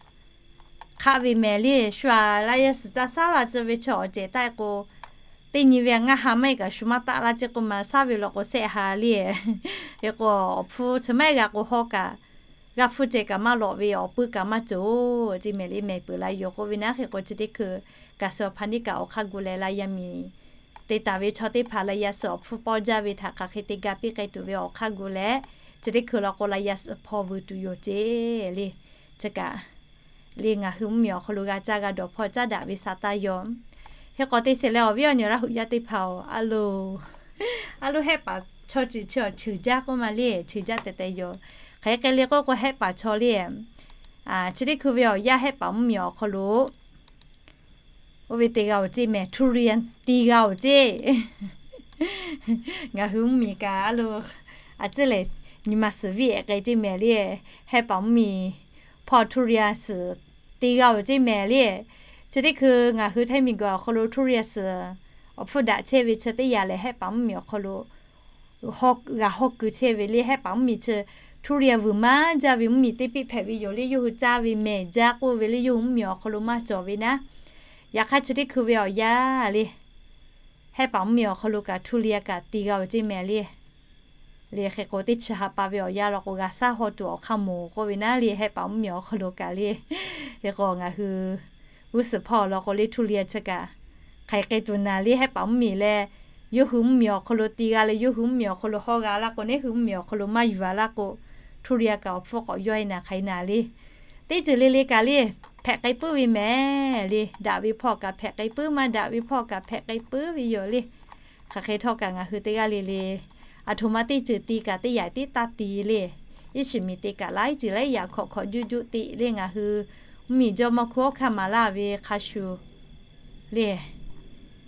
hk'aˆ ve mehˍ le. Shu aꞈ laˇ yaˇ suhˍ caˇ saˉ la ceh ve chi awˬ cehˬ taˆ e k'o, teˇ nyi ve ngaˇ ha maˇ heˆ kaꞈ shu maˇ taˆ laˇ ceˇ k'oˆ ma saˉ ve law k'o sehˆ ha le. Hk'e k'o awˬ hpfuhˇ chi maˇ heˆ g'a k'o hawˇ kaꞈ g'aˇ hpfuhˇ ceh kaꞈ maˇ lawꞈ ve awˬ puiˇ kaꞈ maˇ cawˬ ceˇ mehˍ le mehˍ peuˬ la yoˬ k'oˆ ve naˉ. Hk'e k'o chi teˇ hkui กระทรวงพาณิชย์ kaꞈ awˬ hk'aˇ gu leh laˇ yaˇ miˬ te taˍ ve chaw teˇ hpaˍ laˇ yaˇ suhˍ awˬ hpfuhˇ pawˇ jaˇ ve htaꞈ hk'aˬ hk'e te ga piˇ k'ai tuˬ ve awˬ hk'aˇ gu leh, chi teˇ hkui law k'o laˇ yaˇ suhˍ hpaw vuiˬ tuˬ yoˬ ceˇ le. Chi kaꞈ le ngaˬ hui mvuhˇmiˬ awˬ hk'aw lo g'a caˇ g'a dawˬ hpawˇ caˇ daꞈ ve sa taˇ yaw. Hk'e k'o te sheˍ leh awˬ viˉ awˬ nyi Laˇ hu yaˇ teˇ hpaˍ-oˬ, a lo a lo hehˆ paˍ chaw ceuˬ chi awˬ cheuˬ jaˇ k'oˆ ma le, cheuˬ jaˇ tehꞈ tehꞈ yoˬ. Hk'aˬ hk'e le k'oˆ k'o hehˆ paˍ chaw le chi teˇ hkui ve awˬ yanˇ hehˆ paˍ mvuhˇmiˬ awˬ hk'aw lo oˇ ve te g'a-oˬ ceˇ mehˍ, ทุเรียน te g'a-oˬ ceˇ. Ngaˬ hui mvuhˇmiˬ kaꞈ a lo a ciˉ lehˬ nyi ma suhˍ viˉ ehˍ k'ai ceˇ mehˍ le. Hehˆ paˍ mvuhˇmiˬ hpawˇ ทุเรียน suhˍ te g'a-oˬ ceˇ mehˍ le. Chi teˇ hkui ngaˬ hui Htaiˇ miˬguiˬ awˬ hk'aw lo ทุเรียน suhˍ awˬ hpfuhˇ daꞈ chehˇ ve chi teˇ yanˇ lehˬ hehˆ paˍ mvuhˇmiˬ awˬ hk'aw lo g'a hawˇ kuiˬ chehˇ ve le. Hehˆ paˍ mvuhˇmiˬ chi ทุเรียน vuiˬ maˇ jaˇ ve mvuhˇmiˬ teˇ piˇ hpehꞈ ve yoˬ le. Yawˇ hui caˇ ve mehˍ jaˇ k'oˆ ve le, yawˇ hui mvuhˇmiˬ awˬ hk'aw lo maˇ cawˬ ve naˉ. Yaꞈ hk'aˇ chi teˇ hkui ve awˬ yanˇ le hehˆ paˍ mvuhˇmiˬ awˬ hk'aw lo kaꞈ ทุเรียน kaꞈ te g'a-oˬ ceˇ mehˍ le. Le hk'e k'o, teˇ chi ha pa ve awˬ yanˇ law k'o, g'a shaˉ haw tuˬ awˬ hk'aˇ moˍ k'oˆ ve naˉ le, hehˆ paˍ mvuhˇmiˬ awˬ hk'aw lo kaꞈ le. Hk'e k'o, ngaˬ hui g'uˇ suhˍ hpawˇ law k'o le, Htuˇ Liˇ chi kaꞈ hk'aˬ hk'e tuˬ naˍ le, hehˆ paˍ mvuhˇmiˬ leh, yawˇ hui mvuhˇmiˬ awˬ hk'aw lo ti g'a leh, yawˇ hui mvuhˇmiˬ awˬ hk'aw lo hawˇ g'a laˇ k'o, neˇ hui mvuhˇmiˬ awˬ hk'aw lo maˇ yuˬ a laˇ k'o, Htuˇ Liˇ kaꞈ awˬ hpfuhˇ k'awꞈ yawˇ e naˍ hk'aˬ hk'e naˍ le. Teˇ ceuˬ le le kaꞈ le, hpehꞈ k'ai puiˉ ve mehˍ le. Daꞈ ve hpawˇ kaꞈ hpehꞈ k'ai puiˉ, maˇ daꞈ ve hpawˇ kaꞈ hpehꞈ k'ai puiˉ ve yoˬ le. Hk'aˬ hk'e htawˇ kaꞈ ngaˬ hui teˇ g'aˇ le le, aˬ htoꞈ ma teˇ ceuˬ ti kaꞈ teˇ yanˍ tiˉ taˇ ti le. Iˉ shiˍ miˬ te kaꞈ laiˉ ceuˬ laiˉ yaꞈ hkawꞈ hkawꞈ juˆ juˆ te le. Ngaˬ hui mvuhˇmiˬ jawˇmawˇ hkuˇ awˉ hkaˇ maˍ laˇ ve hk'a shuˍ le,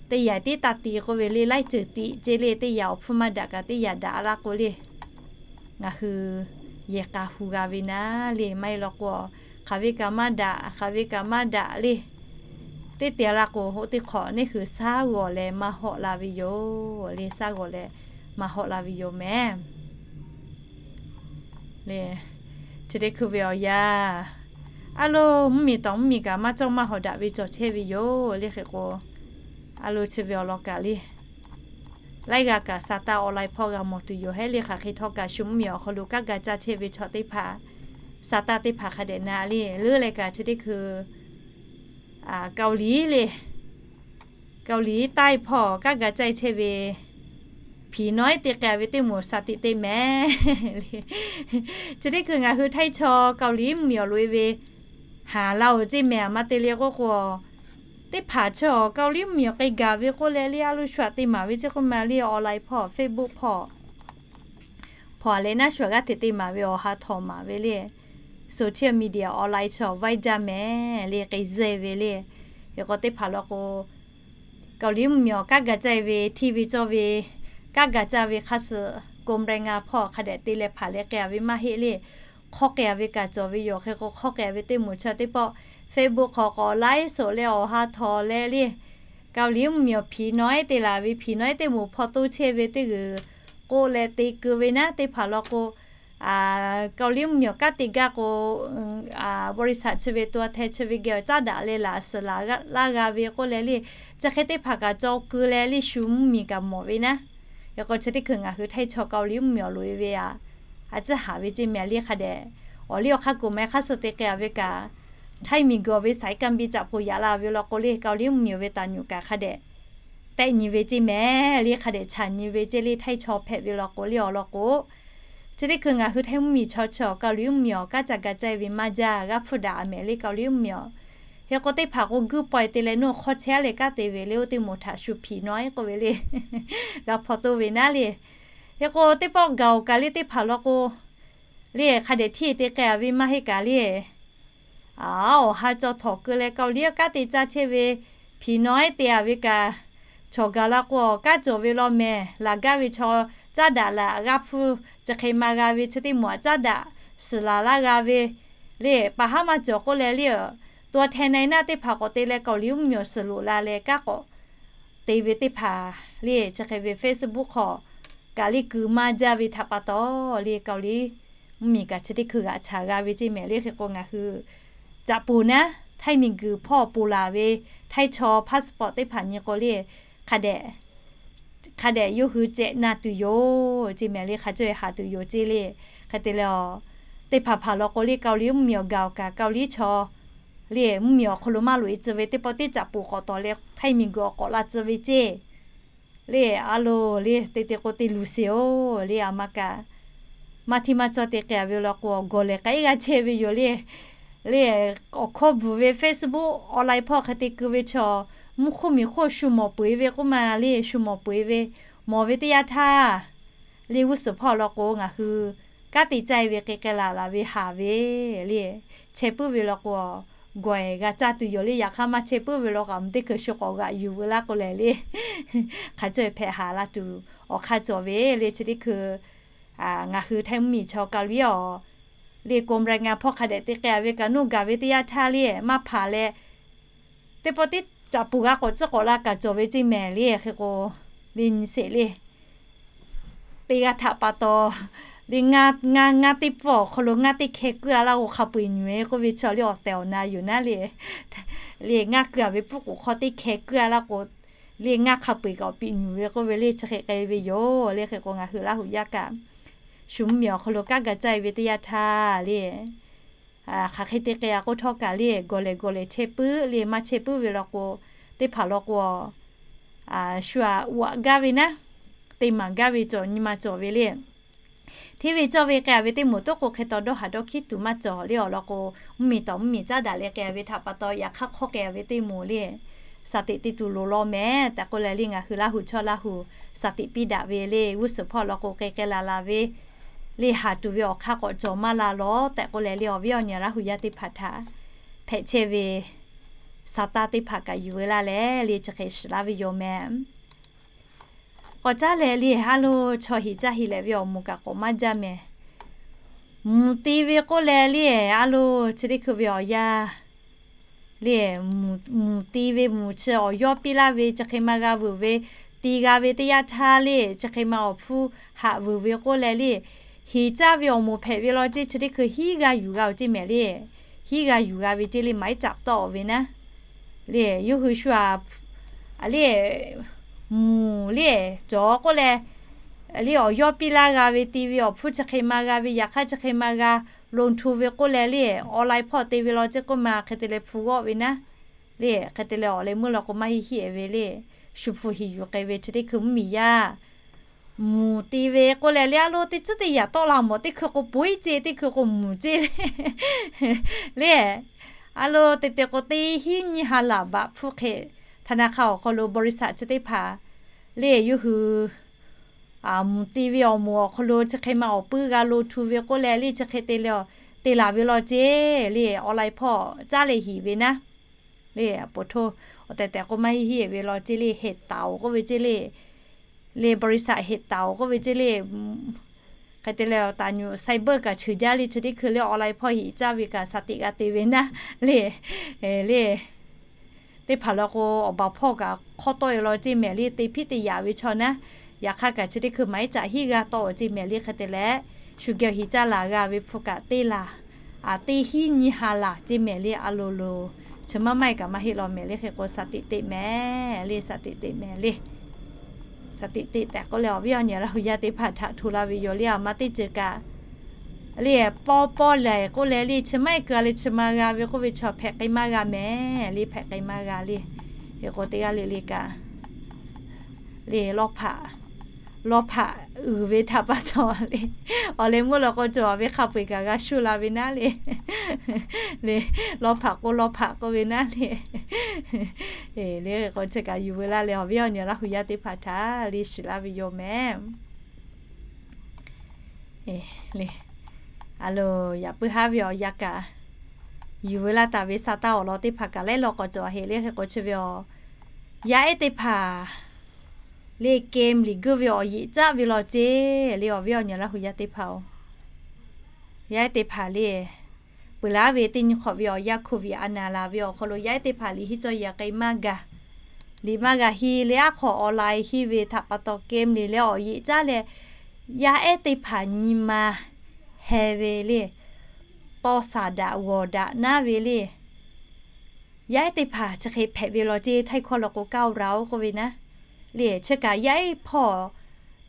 teˇ yanˍ tiˉ taˇ ti k'oˆ ve le, laiˉ ceuˬ tiꞈ ce le. Teˇ yanˍ awˬ hpfuhˇ maˇ daꞈ kaꞈ teˇ yanˍ daꞈ laˇ k'o le, ngaˬ hui yehˬ k'a hu g'a ve naˉ le. Maˇ heˆ law k'o, hk'aˬ ve kaꞈ maˇ daꞈ, hk'aˬ ve kaꞈ maˇ daꞈ le. Teˇ te laˇ k'o, oˇ teˇ hk'awꞈ neˇ hui shaˉ g'awˬ leh maˇ hawˆ la ve yoˬ le. Shaˉ g'awˬ leh maˇ hawˆ la ve yoˬ mehˍ le. Chi teˇ hkui ve awˬ yanˇ, aˉ lo mvuhˇmiˬ tawˍ mvuhˇmiˬ kaꞈ maˇ cawˇ maˇ hawˍ daꞈ ve cawˬ chehˇ ve yoˬ le. Hk'e k'o, aˉ lo chi ve awˬ lawn kaꞈ le, laiˉ g'aˇ kaꞈ sa taˇ online hpawˇ g'a mawˬ tuˬ yoˬ. Hehˉ le, hk'aˬ hk'e htawˇ kaꞈ shu mvuhˇmiˬ awˬ hk'aw lo kanˉ ga caˇ chehˇ ve chaw teˇ hpaˍ, sa taˇ teˇ hpaˍ hk'a dehꞈ na le. Leuˉ leh kaꞈ chi teˇ hkui Kaoˍliˍ le, Kaoˍliˍ taiˇ hpawˇ kanˉ ga caˇ chehˇ ve hpiˍ nawˉ iˉ te k'ai ve teˇ moˍ sa tiꞈ te mehˍ le. Chi teˇ hkui ngaˬ hui htaiˇ chaw Kaoˍliˍ mvuhˇmiˬ awˬ loꞈ e ve haˍ la oˬ ceˇ mehˍ. Aˬ ma te le k'oˆ k'o, teˇ hpaˍ chaw Kaoˍliˍ mvuhˇmiˬ awˬ k'ai gaˬ ve k'oˆ leh le, aˉ lo shu aꞈ te maˍ ve ceˇ k'oˆ ma le, online hpawˇ, Facebook hpawˇ, hpawˇ a leh naˉ shu aꞈ g'aˇ hteꞈ te maˍ ve awˬ ha htawꞈ maˍ ve le. Social media online chaw vaiˇ jaˇ mehˍ le, k'ai zeˇ ve le. Hk'e k'o teˇ hpaˍ law k'o, Kaoˍliˍ mvuhˇmiˬ awˬ kanˉ ga caˇ ve, hteˇ ve cawˇ ve, kanˉ ga caˇ ve hk'a suhˍ Komreh ngaˬ hpawˇ hk'a dehꞈ te leh hpaˍ leh k'ai a ve maˇ heˆ le. Hk'awˇ k'ai a ve kaꞈ cawˬ ve yoˬ. Hk'e k'o hk'awˇ k'ai a ve teˇ moˍ chaw teˇ pawˆ Facebook hk'aw k'awꞈ laiˉ soˍ leh awˬ ha htawꞈ leh le, Kaoˍliˍ mvuhˇmiˬ awˬ hpiˍ nawˉ iˉ te laˬ ve hpiˍ nawˉ iˉ teˇ moˍ hpawˇ toˇ chehˇ ve teˇ g'uiˬ k'oˆ leh te keu ve naˉ, teˇ hpaˍ law k'o, Kaoˍliˍ mvuhˇmiˬ awˬ kanˉ te gaˇ k'o, boriˍsaꞈ chi ve to a hteh chi ve geh awˬ caˉ daꞈ leh laꞈ suhˍ laˬ laˇ g'a ve k'oˆ leh le, chi hk'e teˇ hpaˍ kaꞈ caw keu leh le, shu mvuhˇmiˬ kaꞈ mawˬ ve naˉ. Hk'e k'o chi teˇ hkui ngaˬ hui htaiˇ chaw Kaoˍliˍ mvuhˇmiˬ awˬ loꞈ e ve aꞈ, a ciˉ haˍ ve ceˇ mehˍ le. Hk'a dehꞈ awˬ liˇ awˬ hk'aˇ k'oˍ meh hk'aˇ suh te k'ai a ve kaꞈ, htaiˇ miˬguiˬ awˬ ve saiˍ kanˇ biˇ caꞈ poˬ yaꞈ la ve law k'o le, Kaoˍliˍ mvuhˇmiˬ awˬ ve taˍ nyuꞈ kaꞈ hk'a dehꞈ tehˆ nyi ve ceˇ mehˍ le. Hk'a dehꞈ chaˬ nyi ve ceˇ le. Htaiˇ chaw hpehꞈ ve law k'o le, awˬ lawn k'o, chi teˇ hkui ngaˬ hui htaiˇ mvuhˇmiˬ chaw chi awˬ Kaoˍliˍ mvuhˇmiˬ awˬ kanˉ ca ga caˇ ve maˇ jaˇ, g'aˇ hpfuhˇ daꞈ a mehˍ le Kaoˍliˍ mvuhˇmiˬ awˬ. Hk'e k'o teˇ hpaˍ k'o guˇ pawehˇ te leh nuˇ hk'awˇ chehˇ leh kanˉ te ve le, oˇ teˇ moˍ htaꞈ shu hpiˍ nawˉ iˉ k'oˆ ve le, g'a hpawˇ toˇ ve naˉ le. Hk'e k'o teˇ pawˆ gaˬ oˬ kaꞈ le, teˇ hpaˍ law k'o le, hk'a dehꞈ hteˇ te k'ai a ve maˇ heˆ kaꞈ le, a, awˬ ha caw htawꞈ keu leh Kaoˍliˍ kanˉ te caˇ chehˇ ve hpiˍ nawˉ iˉ te a ve kaꞈ, chaw gaˬ la k'o kanˉ cawˬ ve law mehˍ. Laˬ gaˇ ve chaw caˉ daꞈ laˬ, g'aˇ hpfuhˇ chi hk'e ma g'a ve chi teˇ moˍ aꞈ caˉ daꞈ suhˍ laˬ laˇ g'a ve le. Pa haˉ maˇ cawˬ k'oˆ leh le, to a hteh na e naˆ teˇ hpaˍ k'awꞈ te leh Kaoˍliˍ mvuhˇmiˬ awˬ suhˍ loꞈ la leh kanˉ k'awꞈ te ve teˇ hpaˍ le, chi hk'e ve Facebook hk'aw kaꞈ le keu maˇ jaˇ ve htaꞈ pa taw le, Kaoˍliˍ mvuhˇmiˬ kaꞈ chi teˇ hkui g'aꞈ chaˬ g'a ve ceˇ mehˍ le. Hk'e k'o ngaˬ hui caꞈ poˬ naˉ, htaiˇ miˬguiˬ hpawˇ poˬ laˬ ve htaiˇ chaw passport teˇ hpaˍ nyi k'o le, hk'a dehꞈ hk'a dehꞈ yawˇ hui cehꞈ na tuˬ yoˬ ceˇ mehˍ le. Hk'a cawˇ e haꞈ tuˬ yoˬ ceˇ le. Hk'e te leh, teˇ hpaˍ hpaˍ law k'o le, Kaoˍliˍ mvuhˇmiˬ awˬ gaˬ awˬ kaꞈ Kaoˍliˍ chaw le, mvuhˇmiˬ awˬ hk'aw lo maˇ loꞈ e tcuh ve teˇ pawˆ teˇ caꞈ poˬ k'awꞈ tawˍ leh htaiˇ miˬguiˬ awˬ k'awꞈ la tcuh ve ceˇ le. A lo le, te te k'o te luˬ sheˍ oˬ le. Aˬ ma kaꞈ maˇ hteˇ maˇ cawˇ te k'ai a ve law k'o, awˬ gawˬ lehˬ k'ai g'a chehˇ ve yoˬ le. Le, awˬ hkawˇ bvuhˬ ve Facebook online hpawˇ hk'e te keu ve chaw, mvuhˇ hk'oˆ miˬ hk'oˆ shu mawˬ peu eˬ ve k'oˆ ma le, shu mawˬ peu eˬ ve, mawˬ ve teˇ yanˇ htaˇ le, g'uˇ suhˍ hpawˇ law k'o ngaˬ hui kanˉ te caˇ e ve k'e k'ai laˬ laˬ ve haˍ ve le, chehˇ puiˉ ve law k'o, gawˬ eˬ g'a caˇ tuˬ yoˬ le. Yaꞈ hk'aˇ maˇ chehˇ puiˉ ve law k'o, aˬ mvuh teˇ hkui shu k'awꞈ g'aꞈ yuˬ veu laˇ k'o lehˬ le, hk'a cawˇ e hpehꞈ haˍ la tuˬ awˬ hk'aˇ cawˬ ve le. Chi teˇ hkui ngaˬ hui htaiˇ mvuhˇmiˬ chaw Kaoˍliˍ awˬ le, Komreh ngaˬ hpawˇ hk'a dehꞈ te k'ai a ve kaꞈ nuˇ gaˬ ve teˇ yanˇ htaˇ le, maˇ hpaˍ leh teˇ pawˆ teˇ caꞈ poˬ g'a k'awꞈ tcuhˉ k'awꞈ la kaꞈ cawˬ ve ceˇ mehˍ le. Hk'e k'o le, nyi sheˍ le, teˇ g'aˇ htaꞈ pa taw le, ngaˇ ngaˇ ngaˇ teˇ pfuhˇ awˬ hk'aw lo ngaˇ teˇ hkeh kuiˉ a laˇ k'o hk'a peu eˬ nyuˬ e k'oˆ ve chaw le, awˬ tehˬ awˬ na yoˬ naˉ le. Le, ngaˇ kuiˉ a ve pfuhˇ k'oˍ hk'aw teˇ hkeh kuiˉ a laˇ k'o le, ngaˇ hk'a peu eˬ kaꞈ awˬ piꞈ nyuˬ ve k'oˆ ve le, chi hk'e k'ai ve yoˬ le. Hk'e k'o ngaˬ hui Laˇ huˍ yaˇ kaꞈ shu mvuhˇmiˬ awˬ hk'aw lo kanˉ ga caˇ e ve teˇ yanˇ htaˇ le, hk'aˬ hk'e te k'ai a k'oˆ htawˇ kaꞈ le, gawˬ lehˬ gawˬ lehˬ chehˇ puiˉ le, maˇ chehˇ puiˉ ve law k'o, teˇ hpaˍ law k'o, shu aꞈ uꞈ aꞈ gaˇ ve naˉ, te maˍ gaˇ ve cawˬ nyi ma cawˬ ve le. Hteˇ ve cawˇ ve k'ai a ve teˇ moˍ toˉ k'o, hk'e taw dawˇ haˍ dawˇ hkiˉ tuˬ maˇ cawˬ le awˬ lawn k'o, mvuhˇmiˬ tawˍ mvuhˇmiˬ caˉ daꞈ leh k'ai a ve htaꞈ pa taw, yaꞈ hk'aˇ hk'awˇ k'ai a ve teˇ moˍ le, shaˍ tiꞈ te tuˬ loˍ law mehˍ tehꞈ k'oˆ leh le, ngaˬ hui Laˇ huˍ chaw Laˇ huˍ shaˍ tiꞈ piˇ daꞈ ve le. G'uˇ suhˍ hpawˇ law k'o, k'ai k'ai laˬ laˬ ve le, haˍ tuˬ ve awˬ hk'aˇ k'awꞈ cawˬ maˇ la lawˬ tehꞈ k'oˆ leh le, awˬ viˉ awˬ nyi Laˇ huˍ yaˇ teˇ hpaˍ htaꞈ hpehꞈ chehˇ ve sa taˇ teˇ hpaˍ kaꞈ yuˬ ve laˇ leh le, chi hk'e shiˍ laˇ ve yoˬ mehˍ. K'awꞈ caˉ leh le, a loˇ chaw heˍ caˇ heˍ leh ve awˬ moˍ kaꞈ k'awꞈ maˇ jaˇ mehˍ. Mvuhˬ ti ve k'oˆ leh le, a loˇ chi teˇ hkui ve awˬ yanˇ le, mvuhˬ ti ve mvuhˬ chi awˬ yawˇ piˇ laˇ ve chi hk'e ma g'a vuiˬ ve, ti g'a ve teˇ yanˇ htaˇ le, chi hk'e ma awˬ hpfuhˇ haꞈ vuiˬ ve k'oˆ leh le, heˍ caˇ ve awˬ moˍ hpehꞈ ve law ceˇ, chi teˇ hkui hiˉ g'a yuˬ g'a oˬ ceˇ mehˍ le. Hiˉ g'a yuˬ g'a ve ceˇ le, maˍ iˉ caꞈ tawˆ ve naˉ le, yawˇ hui shu a le, mvuhˬ le, cawˬ k'oˆ leh le, awˬ yawˇ piˇ laˇ g'a ve ti ve awˬ hpfuhˇ chi hk'e ma g'a ve, yaꞈ hk'aˇ chi hk'e ma g'a lo htu ve k'oˆ leh le, online hpawˇ te ve law ceˇ k'oˆ ma hk'e te leh hpu g'awˆ ve naˉ le, hk'e te leh awˬ leh meuˇ law k'o maˇ heˆ heˆ ve le, shu hpu heˍ yuˬ k'ai ve chi teˇ hkui mvuhˇmiˬ yaˇ mvuhˬ ti ve k'oˆ leh le, a loˇ teˇ tcuhˉ teˇ yaꞈ tawˆ la mawˬ, teˇ hkui k'o poiˉ ceˇ, teˇ hkui k'o mvuhˬ ceˇ le. Le, a loˇ te te k'o teˇ hinˉ nyiˇ ha laˬ baꞈ hpfuhˇ hk'e, ธนาคาร awˬ hk'aw lo บริษัท chi teˇ hpaˍ le, yawˇ hui mvuhˬ ti ve awˬ moˍ awˬ hk'aw lo chi hk'e ma awˬ puiˉ g'a lo htu ve k'oˆ leh le, chi hk'e te leh te laˬ ve law ceˇ le, online hpawˇ caˉ leh heˍ ve naˉ le, a po hto awˬ tehˬ tehˬ k'o maˇ heˆ heˆ ve law ceˇ le, heˍ taˍ oˬ k'oˆ ve ceˇ le, le บริษัท heˍ taˍ oˬ k'oˆ ve ceˇ le, hk'e te leh awˬ taˍ nyuꞈ cyber kaꞈ cheuˬ jaˇ le, chi teˇ hkui le online hpawˇ heˍ caˇ ve kaꞈ shaˍ tiꞈ g'a te ve naˉ le, le teˇ hpaˍ law k'o, awˬ baˬ hpawˇ kaꞈ hk'awˇ tawˆ e law ceˇ mehˍ le, te hpiˉ te yaꞈ ve chaw naˉ, yaꞈ hk'aˇ kaꞈ chi teˇ hkui maˍ iˉ caꞈ hiˉ g'a tawˆ oˬ ceˇ mehˍ le, hk'e te leh shu geh heˍ caˇ laˬ g'a ve hpu kaꞈ teˇ laˬ, a teˇ hinˉ nyiˇ ha laˬ ceˇ mehˍ le, a loˍ loˍ chi maˇ maˇ e kaꞈ maˇ heˆ law mehˍ le, hk'e k'o shaˍ tiꞈ teꞈ mehˍ le, shaˍ tiꞈ teꞈ mehˍ le. Shaˍ tiꞈ teꞈ tehꞈ k'oˆ leh awˬ viˉ awˬ nyi Laˇ huˍ yaˇ teˇ hpaˍ htaꞈ hto laˇ ve yoˬ le, a ma teˇ ceuˬ kaꞈ le, pawˇ pawˇ lehˬ k'oˆ leh le, chi maˇ e keu a le chi ma g'a ve k'oˆ ve chaw hpehꞈ k'ai maˇ g'a mehˍ le, hpehꞈ k'ai maˇ g'a le. Hk'e k'o teˇ g'aˇ le le kaꞈ le, lawˇ hpaꞈ, lawˇ hpaꞈ uiˍ ve htaꞈ pa taw le, awˬ leh meuˇ law k'o cawˬ ve hk'a peu-eˬ kaꞈ g'a shuˇ la ve naˉ le, le, lawˇ hpaꞈ k'oˆ lawˇ hpaꞈ k'oˆ ve naˉ le, le k'o chi kaꞈ yuˬ ve laˇ leh awˬ viˉ awˬ nyi Laˇ huˍ yaˇ teˇ hpaˍ htaꞈ le shiˍ laˇ ve yoˬ mehˍ. Le, a loˍ yaꞈ puiˉ haˉ ve awˬ yanˇ kaꞈ yuˬ ve laˇ taˍ ve sa taˇ awˬ lawn teˇ hpaˍ kaꞈ laiˉ law k'awꞈ cawˬ heˍ le, hk'e k'o chi ve awˬ yaˇ ehˉ teˇ hpaˍ le, game liꞈ guiˇ ve awˬ yeꞈ caˉ ve law ceˇ le, awˬ viˉ awˬ nyi Laˇ huˍ yaˇ teˇ hpaˍ-oˬ, yaˇ ehˉ teˇ hpaˍ le, peuˬ laˉ ve teˇ nyi hk'awꞈ ve awˬ yanˇ hkuˇ ve a naˍ laˬ ve awˬ hk'aw lo yaˇ ehˉ teˇ hpaˍ liꞈ hiˉ cawˇ yaꞈ k'ai maˇ gaˬ, liꞈ maˇ g'a hiˇ le, aˉ hk'aw online hiˇ ve htaꞈ pa taw game liꞈ leh awˬ yeꞈ caˉ leh, yaˇ ehˉ teˇ hpaˍ nyi ma heh ve le, tawˇ saˍ daꞈ g'awˬ daꞈ naˉ ve le. Yaˇ ehˉ teˇ hpaˍ chi hk'e hpehꞈ ve law ceˇ, ไทย hkawˇ law k'o ก้าวร้าว k'oˆ ve naˉ le, chi kaꞈ yaˇ ehˉ hpawˇ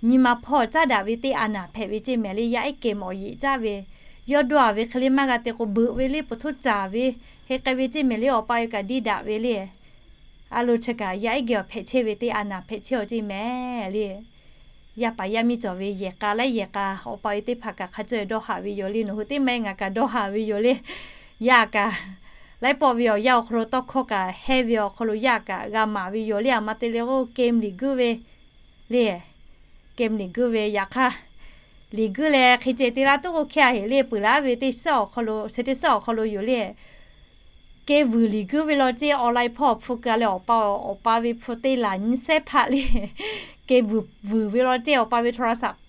nyi ma hpawˇ caˉ daꞈ ve teˇ a naˍ hpehꞈ ve ceˇ mehˍ le, yaˇ ehˉ game awˬ yeꞈ caˉ ve, yawˇ dawˇ a ve hk'e le maˇ g'a te k'o beuꞈ ve le, po htoˇ caˍ ve, hk'e k'ai ve ceˇ mehˍ le, awˬ pa ve kaꞈ diˇ daꞈ ve le. A loˍ chi kaꞈ yaˇ ehˉ geh awˬ hpehꞈ chehˇ ve teˇ a naˍ hpehꞈ chehˇ awˬ ceˇ mehˍ le. Yaˇ paˍ yaˇ miˇ cawˬ ve yehˬ k'a laiˉ yehˬ k'a awˬ pa ve teˇ hpaˍ kaꞈ hk'a caweh dawˇ haꞈ ve yoˬ le, nawˬ hui teˇ maˇ e ngaˬ kaꞈ dawˇ haꞈ ve yoˬ le. Yaˇ kaꞈ laiˉ pawˆ ve awˬ yanˇ awˬ hk'aw lo tawˇ hkawˇ kaꞈ heh ve awˬ hk'aw lo yaˇ kaꞈ g'a maˍ ve yoˬ le, a ma te leh k'o game liꞈ guiˇ ve le, game liꞈ guiˇ ve yaꞈ hk'aˇ, liꞈ guiˇ leh hk'e ceh te laˇ tuˬ k'o hk'e a heˍ le, peuˬ laˉ ve teˇ suhˉ awˬ hk'aw lo, chi teˇ suhˉ awˬ hk'aw lo yoˬ le. Game vuiˬ liꞈ guiˇ ve law ceˇ, online hpawˇ hpu keu leh awˬ pa, awˬ pa ve hpu teˇ laˬ nyiˇ sehˉ hpaˆ le. Game vuiˬ vuiˬ ve law ceˇ, awˬ pa ve โทรศัพท์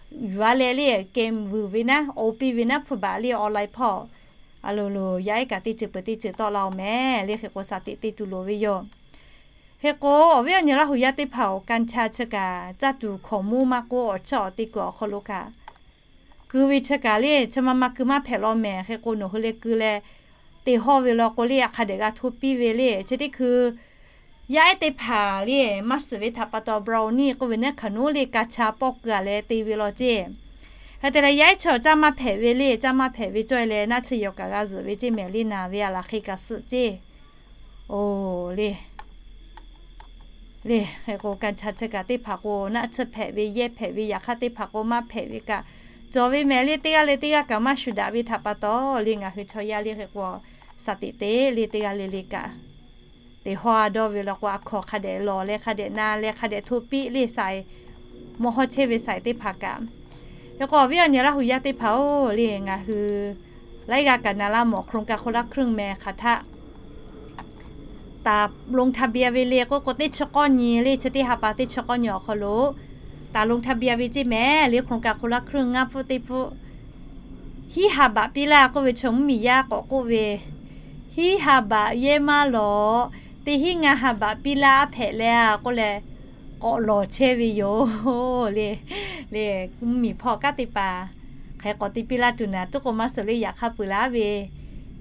yuˬ a leh le, game vuiˬ ve naˉ, oˇ piˇ ve naˉ hpu baˬ le, online hpawˇ a loˍ loˍ yaˇ ehˉ kaꞈ teˇ ceuˬ peuˬ teˇ ceuˬ tawˆ la oˬ mehˍ le, hk'e k'o shaˍ tiꞈ te tuˬ loˍ ve yoˬ. Hk'e k'o awˬ viˉ awˬ nyi Laˇ huˍ yaˇ teˇ hpaˍ awˬ กัญชา chi kaꞈ caˇ tuˬ hkawnˍ monˇ maˇ k'oˆ, awˬ chiˇ awˬ te kuiˬ awˬ hk'aw lo kaꞈ keu ve chi kaꞈ le, chi ma ma keu maˇ hpehꞈ law mehˍ. Hk'e k'o nawˬ hui leh keu leh te hawˇ ve law k'o le, a hk'a dehꞈ g'a hto piˇ ve le. Chi teˇ hkui yaˇ ehˉ teˇ hpaˍ le, maˇ suhˍ ve htaꞈ pa taw brownie k'oˆ ve naˉ hkaˍ nuˉ le, กัญชา pawˆ keu a leh te ve law ceˇ. Hk'e te leh yaˇ ehˉ chaw caˇ maˇ hpehꞈ ve le, caˇ maˇ hpehꞈ ve cawˇ e leh naˆ tsuhˇ yawˬ kaꞈ g'a zuhꞈ ve ceˇ mehˍ le, naˬ ve a laˬ hk'e kaꞈ suhˍ ceˇ. Oˬ le, le hk'e k'o, kanˇ chaˇ chi kaꞈ teˇ hpaˍ k'o naˆ tsuhˇ hpehꞈ ve, yehˇ hpehꞈ ve, yaꞈ hk'aˇ teˇ hpaˍ k'o maˇ hpehꞈ ve kaꞈ cawˬ ve mehˍ le. Teˇ g'aˇ leh teˇ g'aˇ kaꞈ maˇ shuˍ daꞈ ve htaꞈ pa taw le, ngaˬ hui chaw yaˇ le hk'e k'o, shaˍ tiꞈ te le, teˇ g'aˇ le le kaꞈ te haw a dawˇ ve law k'o, a hkaw hk'a dehꞈ lawˬ leh hk'a dehꞈ na leh hk'a dehꞈ hto piˇ le saiˍ, mawˇ hawˇ chehˇ ve saiˍ teˇ hpaˍ kaꞈ. Hk'e k'o, awˬ viˉ awˬ nyi Laˇ huˍ yaˇ teˇ hpaˍ-oˬ le, ngaˬ hui laiˉ g'aˇ kaꞈ naˍ laˇ mawˬ โครงการคนละครึ่ง mehˍ hk'aˬ htaˆ ตามลงทะเบียน ve le k'oˆ k'o, teˇ chi k'awˇ nyi le, chi teˇ ha pa teˇ chi k'awˇ nyi awˬ hk'aw lo ตามลงทะเบียน ve ceˇ mehˍ le, โครงการคนละครึ่ง ngaˇ pfuhˇ teˇ pfuhˇ hiˉ ha baꞈ piˇ laˇ k'oˆ ve chaw mvuhˇmiˬ yaˇ k'awꞈ k'oˆ ve, hiˉ ha baꞈ yehˇ maˇ lawˬ, teˇ hinˉ ngaˇ ha baꞈ piˇ laˇ aˉ hpehꞈ leh a k'oˆ leh k'awꞈ lawˬ chehˇ ve yoˬ le. Le, mvuhˇmiˬ hpawˇ kaˉ teˇ hpaˍ hk'e k'awꞈ te piˇ laˇ tuˬ naˍ tuˉ k'o maˇ suhˍ le, yaꞈ hk'aˇ peuˬ laˇ ve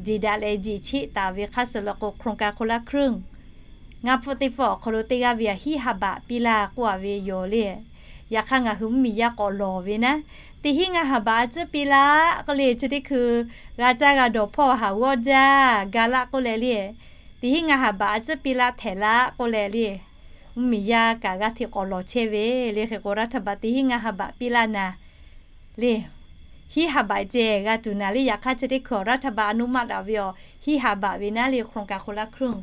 jeˬ daꞈ leh jeˬ cheˆ taˍ ve hk'aˇ suh law k'o, โครงการคนละครึ่ง ngaˇ pfuhˇ teˇ pfuhˇ awˬ hk'aw lo teˇ g'aˇ ve a hiˉ ha baꞈ piˇ laˇ k'oˆ a ve yoˬ le. Yaꞈ hk'aˇ ngaˬ hui mvuhˇmiˬ yaˇ k'awꞈ lawˬ ve naˉ, teˇ hinˉ ngaˇ ha baꞈ a ciˉ piˇ laˇ k'oˆ le, chi teˇ hkui g'a caˇ g'a dawˬ hpawˇ haˍ g'awˇ jaˇ ga laˆ k'oˆ leh le, teˇ hinˉ ngaˇ ha baꞈ a ciˉ piˇ laˇ htehꞈ laˇ k'oˆ leh le, mvuhˇmiˬ yaˇ kaꞈ g'aˇ hteꞈ k'awꞈ lawˬ chehˇ ve le. Hk'e k'o, รัฐบาล teˇ hinˉ ngaˇ ha baꞈ piˇ laˇ naˍ le, hiˉ ha baꞈ ceh g'a tuˬ naˍ le. Yaꞈ hk'aˇ chi teˇ hkui awˬ รัฐบาล อนุมัติ a ve awˬ hiˉ ha baꞈ ve naˉ le, โครงการคนละครึ่ง.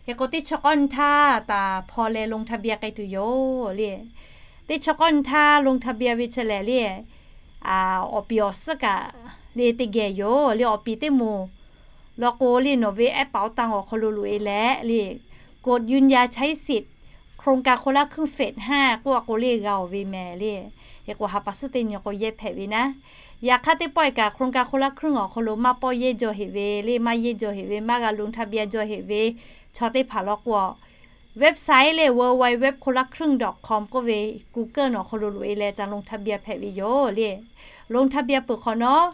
Hk'e k'o, teˇ chi k'awˇ nyi htaˇ taˍ hpaw leh ลงทะเบียน k'ai tuˬ yoˬ le. Teˇ chi k'awˇ nyi htaˇ ลงทะเบียน ve chi lehˬ le, awˬ piˍ awˬ suhˉ kaꞈ le teˇ geh yoˬ le. Awˬ piˍ teˇ moˍ law k'o le, nawˬ ve แอปเป๋าตัง awˬ hk'aw lo loꞈ e leh le, กดยืนยันใช้สิทธิ์ โครงการคนละครึ่ง เฟส ห้า k'oˆ a k'o le g'a oˬ ve mehˍ le. Hk'e k'o, ha pa suhˉ teˇ nyi k'o yehˇ hpehꞈ ve naˉ. Yaꞈ hk'aˇ teˇ pawˆ e kaꞈ โครงการคนละครึ่ง awˬ hk'aw lo maˇ pawˆ yehˇ jaw heꞈ ve le, maˇ yehˇ jaw heꞈ ve, maˇ g'a ลงทะเบียน jaw heꞈ ve chaw teˇ hpaˍ law k'o, website le, www คนละครึ่ง dot com k'oˆ ve Google awˬ hk'aw lo loꞈ e leh ca ลงทะเบียน hpehꞈ ve yoˬ le. ลงทะเบียน peuˬ hk'awꞈ nawˉ,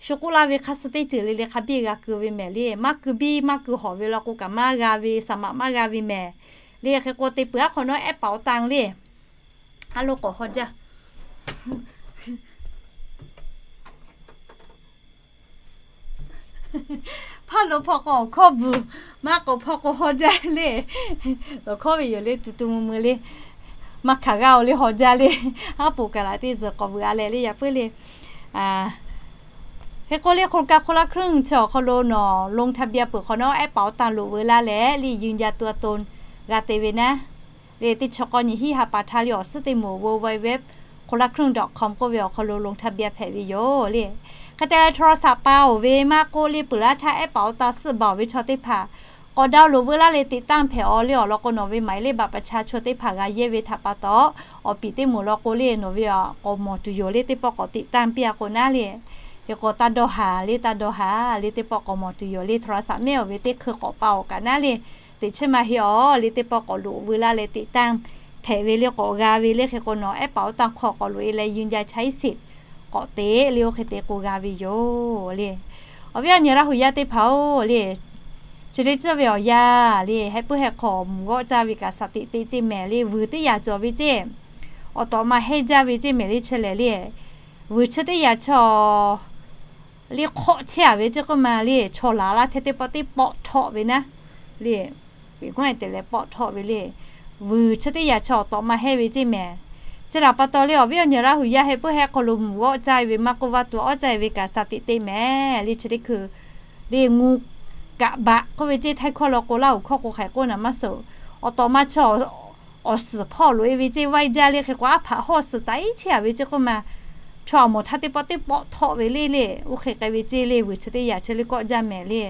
shu k'oˆ laˇ ve hk'aˇ suh teˇ ceuˬ le le hk'a biˇ g'a keu ve mehˍ le. Maˇ keu biˇ maˇ keu hawˍ ve law k'o kaꞈ maˇ g'a ve, สมัคร maˇ g'a ve mehˍ le. Hk'e k'o, te peuˬ aˉ hk'awꞈ nawˉ แอปเป๋าตัง le, a lo k'awꞈ haw jaˇ. Hpaˇ lo hpawˇ k'o awˬ hkawˇ bvuhˬ, maˇ k'o hpawˇ k'o haw jaˇ le. Awˬ hkawˇ ve yoˬ le, tu tu mui mui le. Maˇ hkanˍ g'aˇ oˬ le, haw jaˇ le. Aˉ poꞈ kaꞈ laꞈ teˇ zuhˬ k'awꞈ vuiˬ a leh le yaꞈ puiˉ le. Hk'e k'o le, โครงการคนละครึ่ง chi awˬ hk'aw lo nawˬ ลงทะเบียน peuˬ hk'awꞈ nawˉ แอปเป๋าตัง loꞈ veu laˇ leh le ยืนยันตัวตน g'a te ve naˉ. Le teˇ chi k'awˇ nyi hiˉ ha pa htaˇ le awˬ suhˉ teˇ moˍ ววว โครงการคนละครึ่ง dot com k'oˆ ve awˬ hk'aw lo ลงทะเบียน hpehꞈ ve yoˬ le. Hk'e te leh โทรศัพท์ pa oˬ ve maˇ k'oˆ le, peuˬ laˇ htaˇ แอปเป๋าตัง suhˆ baˬ oˬ ve chaw teˇ hpaˍ k'awꞈ ดาวน์โหลด veu laˇ leh ติดตั้ง hpehꞈ aw le. Awˬ lawn k'o, nawˬ ve หมายเลขบัตรประชาชน teˇ hpaˍ g'a yehˇ ve htaꞈ pa taw, awˬ piˍ teˇ moˍ law k'o le, nawˬ ve k'awꞈ mawˬ tuˬ yoˬ le, teˇ pawˆ k'awꞈ ติดตั้ง piˇ a k'o naˉ le. Hk'e k'o, taˇ dawˇ haˍ le, taˇ dawˇ haˍ le, teˇ pawˆ k'awꞈ mawˬ tuˬ yoˬ le. โทรศัพท์ mehˆ oˬ ve teˇ hkui k'awꞈ pa oˬ kaꞈ naˉ le, teꞈ chiˇ maˇ heˆ aw le, teˇ pawˆ k'awꞈ loꞈ veu laˇ leh ติดตั้ง hpehꞈ ve le, k'awꞈ g'a ve le. Hk'e k'o, nawˬ แอปเป๋าตัง hk'aw k'awꞈ loꞈ e leh ยืนยันใช้สิทธิ์ k'awꞈ te le, oˇ hk'e te k'o g'a ve yoˬ le. Awˬ viˉ awˬ nyi Laˇ huˍ yaˇ teˇ hpaˍ-oˬ le, chi teˇ ceuˬ ve awˬ yanˇ le, heh puiˉ heh hk'aw mvuhˬ g'awˆ caˇ ve kaꞈ shaˍ tiꞈ te ceˇ mehˍ le. Vuiˬ teˇ yaꞈ cawˬ ve ceˇ, awˬ tawꞈ ma hehnˇ jaˇ ve ceˇ mehˍ le. Chi lehˬ le, vuiˬ chi teˇ yaꞈ chaw le hk'awˆ chehˇ a ve ceˇ k'oˆ ma le, chaw laˬ laˇ hteh teˇ pawˆ teˇ pawˆ htawˆ ve naˉ le, peꞈ k'oˆ te leh pawˆ htawˆ ve le. Vuiˬ chi teˇ yaꞈ chaw awˬ tawꞈ ma hehnˇ ve ceˇ mehˍ. Chi htaꞈ pa taw le, awˬ viˉ awˬ nyi Laˇ huˍ yaˇ heh puiˉ heh hk'aw lo mvuhˬ g'awˆ caˇ ve maˇ k'oˆ, vaˇ tuˬ awˉ caˇ ve kaꞈ shaˍ tiꞈ te mehˍ le. Chi teˇ hkui le, งูกัดปาก k'oˆ ve ceˇ, Htaiˇ hkawˇ law k'o, Laˇ huˍ hkawˇ k'o hk'aˬ hk'e k'oˆ naˍ maˇ suhˍ. Awˬ tawꞈ ma chaw awˬ suhˍ hpawˇ loꞈ e ve ceˇ, vaiˇ jaˇ le. Hk'e k'o, aˉ hpaꞈ hawˇ suhˍ taˍ iˉ chehˇ a ve ceˇ k'oˆ ma, chaw a mawˬ htaˇ teˇ pawˆ teˇ pawˆ htawˆ ve le le, oˇ hk'e k'ai ve ceˇ le. Vuiˬ chi teˇ yaꞈ chi le kawˆ jaˇ mehˍ le.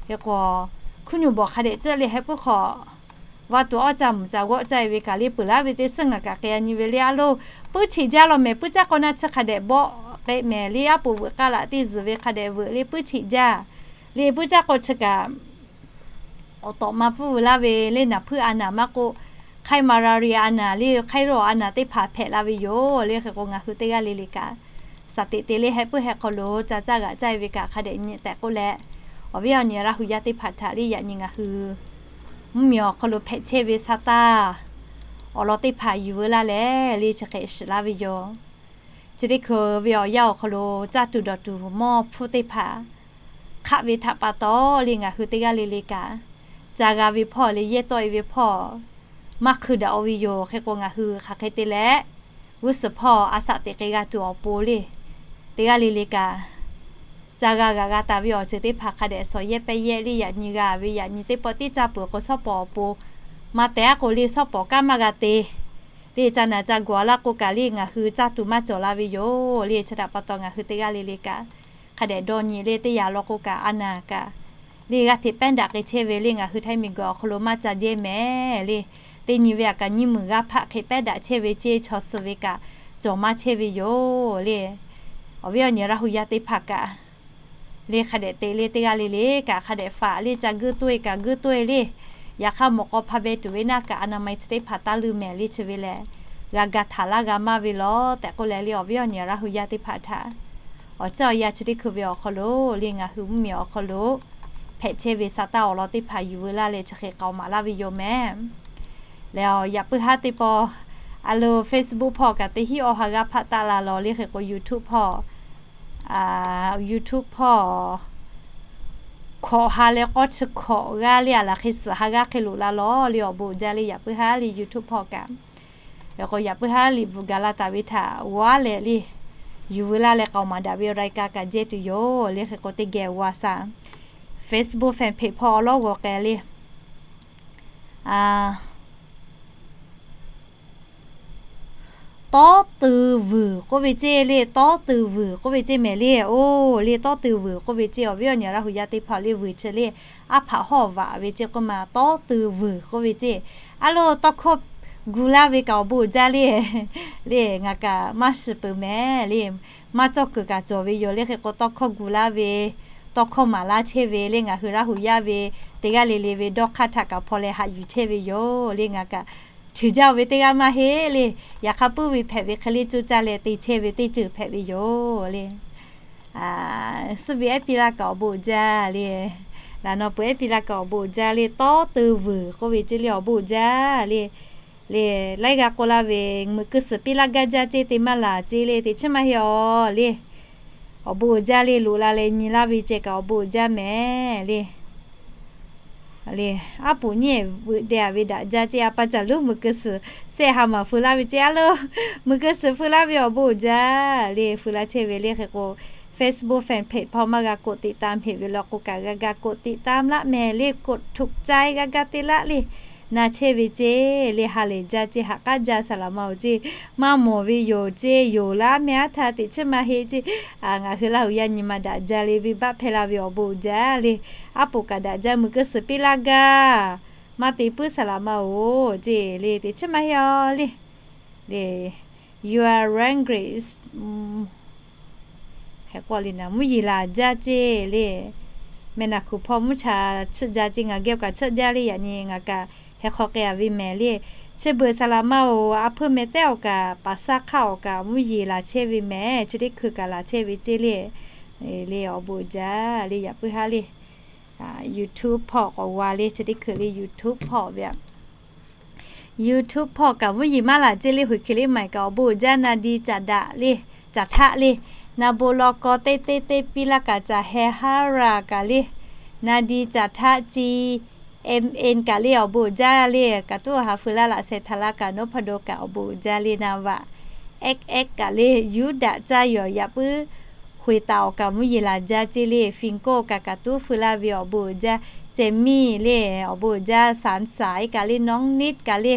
Hk'e k'o, hkuiˉ nyuˬ bawˬ hk'a dehꞈ ceuˬ le, heh puiˉ hk'aw vaˇ tuˬ awˉ caˇ mvuhˬ caˇ g'awˆ caˇ e ve kaꞈ le, peuˬ laˇ ve teˇ suhˉ ngaˬ kaꞈ k'ai a nyi ve le. A lo, puiˉ cheꞈ jaˇ law mehˍ, puiˉ caˇ k'awˇ naˇ chi hk'a dehꞈ bawˆ k'e mehˍ le. Aˉ poꞈ veuꞈ k'aˇ laꞈ teˇ zuhˬ ve hk'a dehꞈ veuꞈ le, puiˉ cheꞈ jaˇ le. Puiˉ caˇ k'awˇ chi kaꞈ awˬ tawꞈ ma pfuhˇ veu laˇ ve le, naˬ hpuiˇ a naˍ maˇ k'oˆ, ไข้มาลาเรีย a naˍ le, ไข้หวัด a naˍ teˇ hpaˍ hpehꞈ la ve yoˬ le. Hk'e k'o, ngaˬ hui teˇ g'aˇ le le kaꞈ shaˍ tiꞈ te le, heh puiˉ heh hk'aw lo ca caˇ g'aꞈ caˇ e ve kaꞈ hk'a dehꞈ nyi tehꞈ k'oˆ leh, awˬ viˉ awˬ nyi Laˇ huˍ yaˇ teˇ hpaˍ htaꞈ le, yaꞈ nyi ngaˬ hui mvuhˇmiˬ awˬ hk'aw lo hpehꞈ chehˇ ve sa taˇ awˬ lawn teˇ hpaˍ yuˬ veu laˇ leh le, chi hk'e shiˍ laˇ ve yoˬ. Chi teˇ hkui ve awˬ yanˇ awˬ hk'aw lo caˇ tuˬ dawˬ tuˬ mawˇ hpfuhˇ teˇ hpaˍ hk'aˆ ve htaꞈ pa taw le, ngaˬ hui teˇ g'aˇ le le kaꞈ, ca g'a ve hpawˇ le, yehˇ tawˆ e ve hpawˇ maˇ hkui daꞈ-o ve yoˬ. Hk'e k'o, ngaˬ hui hk'aˬ hk'e te leh g'uˇ suhˍ hpawˇ a shaꞈ teꞈ k'ai g'a tuˬ awˬ pon le, teˇ g'aˇ le le kaꞈ, ca g'a g'a g'a taˍ ve awˬ ceuˬ teˇ hpaˍ hk'a dehꞈ shawˍ yehˇ pehˇ yehˇ le, yaꞈ nyi g'a ve yaꞈ nyi teˇ pawˆ tiˉ caˇ peuˬ k'o, shawˉ pawˍ awˬ pon maˇ tehˬ a k'o le, shawˉ pawˍ kanˉ maˇ g'a te le, ca naˬ ca gawˬ a laˇ k'o kaꞈ le, ngaˬ hui caˇ tuˬ maˇ cawˬ la ve yoˬ le. Chi htaꞈ pa taw ngaˬ hui teˇ g'aˇ le le kaꞈ, hk'a dehꞈ dawˇ nyi le, teˇ yanˇ law k'o kaꞈ a naˬ kaꞈ le, g'aˇ hteꞈ pehˉ daꞈ k'ai chehˇ ve le, ngaˬ hui Htaiˇ miˬguiˬ awˬ hk'aw lo maˇ ca jehˇ mehˍ le. Teˇ nyi ve aꞈ kaꞈ nyiˇ meunˍ g'aˇ hpaˆ hk'e pehˉ daꞈ chehˇ ve ceˇ, chaw suh ve kaꞈ cawˬ maˇ chehˇ ve yoˬ le. Awˬ viˉ awˬ nyi Laˇ hu yaˇ teˇ hpaˍ kaꞈ le, hk'a dehꞈ te le, teˇ g'aˇ le le kaꞈ hk'a dehꞈ faꞈ le, ca guˇ toˇ e kaꞈ guˇ toˇ e le. Yaꞈ hk'aˇ mawˬ k'aw hpa beh tuˬ ve naˇ kaꞈ, a naˬ ma e chi teˇ hpaˍ taˇ leuˇ mehˍ le. Chi ve lehˬ, g'a ga htaˍ laˇ g'a maˇ ve lawˬ tehꞈ k'oˆ leh le, awˬ viˉ awˬ nyi Laˇ hu yaˇ teˇ hpaˍ htaꞈ awˬ ciˉ awˬ yanˇ chi teˇ hkui ve awˬ hk'aw lo le, ngaˬ hui mvuhˇmiˬ awˬ hk'aw lo hpehꞈ chehˇ ve sa taˇ awˬ lawn teˇ hpaˍ yuˬ veu laˇ leh chi hk'e k'aoˍ maˍ laˇ ve yoˬ mehˍ. Leh yaꞈ puiˉ haˉ teˇ pawˆ a lo Facebook hpawˇ kaꞈ teˇ hinˉ awˬ ha g'aˇ hpaˆ taˆ la lawˬ le. Hk'e k'o YouTube hpawˇ, YouTube hpawˇ hkawꞈ ha leh k'awˇ chi hkawꞈ g'aˇ le, a laˬ hk'e suhˍ ha g'aˇ hk'e loꞈ la lawˬ le, awˬ bon uiˍ jaˇ le. Yaꞈ puiˉ haˉ le YouTube hpawˇ kaꞈ, yaꞈ k'o yaꞈ puiˉ haˉ liꞈ bvuhꞈ gaˬ la taˍ ve htaꞈ g'aˇ leh le, yuˬ veu laˇ leh k'aoˍ maˍ daꞈ ve รายการ kaꞈ jehˇ tuˬ yoˬ le. Hk'e k'o teˇ geh g'a shaˍ Facebook fan page hpawˇ awˬ lawˉ g'awˬ k'ai le. Tawˇ teu vuiˬ k'oˆ ve ceˇ le, tawˇ teu vuiˬ k'oˆ ve ceˇ mehˍ le. Oˇ le, tawˇ teu vuiˬ k'oˆ ve ceˇ, awˬ viˉ awˬ nyi Laˇ hu yaˇ teˇ hpaˍ le, vuiˬ chi le, aˉ hpaꞈ hawˇ vaꞈ ve ceˇ k'oˆ ma, tawˇ teu vuiˬ k'oˆ ve ceˇ. A lo tawˇ hkawˇ gu laˇ ve kaꞈ awˬ bon uiˍ jaˇ le. Le ngaˬ kaꞈ maˇ shiˍ peuˬ mehˍ le. Maˇ cawˇ kuiˬ kaꞈ cawˬ ve yoˬ le. Hk'e k'o tawˇ hkawˇ gu laˇ ve, tawˇ hkawˇ maˍ laˇ chehˇ ve le, ngaˬ hui Laˇ hu yaˇ ve teˇ g'aˇ le le ve dawˇ hk'aˇ htaꞈ kaꞈ hpaw leh haꞈ yuˬ chehˇ ve yoˬ le. Ngaˬ kaꞈ cheuˬ jaˇ ve teˇ g'aˇ maˇ heˆ le. Yaꞈ hk'aˇ puiˉ ve hpehꞈ ve hk'e le, coˇ caˇ leh te chehˇ ve teˇ ceuˬ hpehꞈ ve yoˬ le. Suh ve ehˉ piˇ laˇ kaꞈ awˬ bon uiˍ jaˇ le. Laꞈ naw peuˬ ehˉ piˇ laˇ kaꞈ awˬ bon uiˍ jaˇ le. Tawˇ teu vuiˬ k'oˆ ve ceˇ le, awˬ bon uiˍ jaˇ le. Le, laiˉ g'aˇ k'oˆ laˇ ve, meuꞈ keu suhˍ piˇ laˇ gaˇ jaˇ ceˇ, te maˇ laˬ ceˇ le, teꞈ chiˉ maˇ heˆ awˬ le. Awˬ bon uiˍ jaˇ le, loꞈ la leh nyi laˇ ve ceh kaꞈ awˬ bon uiˍ jaˇ mehˍ le. Le, aˉ poꞈ nyiˇ veuꞈ deh a ve daꞈ jaˇ ceˇ, a pa caˬ luˉ meuꞈ keu suhˍ sehˆ ha maˍ feu laˇ ve ceˇ a lo, meuꞈ keu suhˍ feu laˇ ve awˬ bon uiˍ jaˇ le, feu laˇ chehˇ ve le. Hk'e k'o Facebook fan page hpawˇ maˇ g'a กดติดตาม heˆ ve law k'o kaꞈ g'a ga กดติดตาม laˇ mehˍ le, กดถูกใจ g'a ga te laˇ le. Na chehˇ ve ceˇ le, ha lehˬ jaˇ ceˇ, haꞈ k'aˉ jaˇ, saˍ laˍ ma-oˬ ceˇ, maˇ mawˬ ve yoˬ ceˇ, yoˬ laˇ mehˍ, aˉ htaˇ teꞈ chiˉ maˇ heˆ ceˇ. Ngaˬ hui Laˇ hu yaˇ nyi ma daꞈ jaˇ le, venˇbaˆ hpehˇ laˇ ve awˬ bon uiˍ jaˇ le. Aˉ poꞈ kaꞈ daꞈ jaˇ, meuꞈ keu suhˍ piˇ laˇ gaˇ, maˇ te puiˉ saˍ laˍ ma-oˬ ceˇ le, teꞈ chiˉ maˇ heˆ awˬ le. Le, your language, hk'e k'oˆ le, naˬ mvuhˇ yeˬ laˬ jaˇ ceˇ le. Mehˬ naˬ hkuˬ hpawˇ mvuhˇ cha tsuhˆ jaˇ ceˇ, ngaˬ geh awˬ kaꞈ tsuhˆ jaˇ le, yaꞈ nyi ngaˬ kaꞈ heh hk'aw k'ai a ve mehˍ le. Chi beuꞈ saˍ laˍ ma-oˬ, a hpeuˇ meh tehˉ awˬ kaꞈ paˍ saˇ hk'aˇ awˬ kaꞈ mvuhˇ yeˬ laˬ chehˇ ve mehˍ, chi teˇ hkui kaꞈ laˬ chehˇ ve ceˇ le. Le awˬ bon uiˍ jaˇ le, yaꞈ puiˉ haˉ le. YouTube hpawˇ k'awꞈ g'a le, chi teˇ hkui le YouTube hpawˇ ve a YouTube hpawˇ kaꞈ mvuhˇ yeˬ maˇ laˬ ceˇ le, hoꞈ hkiˬ le maˬ kaꞈ awˬ bon uiˍ jaˇ, na di caꞈ daꞈ le, caꞈ htaˆ le, na bon law k'aw teˇ teˇ teˇ piˇ laˇ kaꞈ caꞈ heh haˉ raˬ kaꞈ le, na di caꞈ htaˆ ci, mn kaꞈ le awˬ bon uiˍ jaˇ le, kaꞈ tuˉ awˬ ha feu laˇ laꞈ sheh htaꞈ laˇ kaꞈ noˉ hpaˇ do kaꞈ awˬ bon uiˍ jaˇ le, na vaꞈ xx kaꞈ le, yuˇ daꞈ caˇ yoˬ, yaꞈ puiˉ hoꞈ taˍ awˬ kaꞈ mvuhˇ yeˬ laˬ jaˇ ceˇ le, fin koˆ kaꞈ kaꞈ tuˉ feu laˇ ve awˬ bon uiˍ jaˇ, ceh miˇ le awˬ bon uiˍ jaˇ, sanˍ saˍ kaꞈ le, nawˉ niˆ kaꞈ le,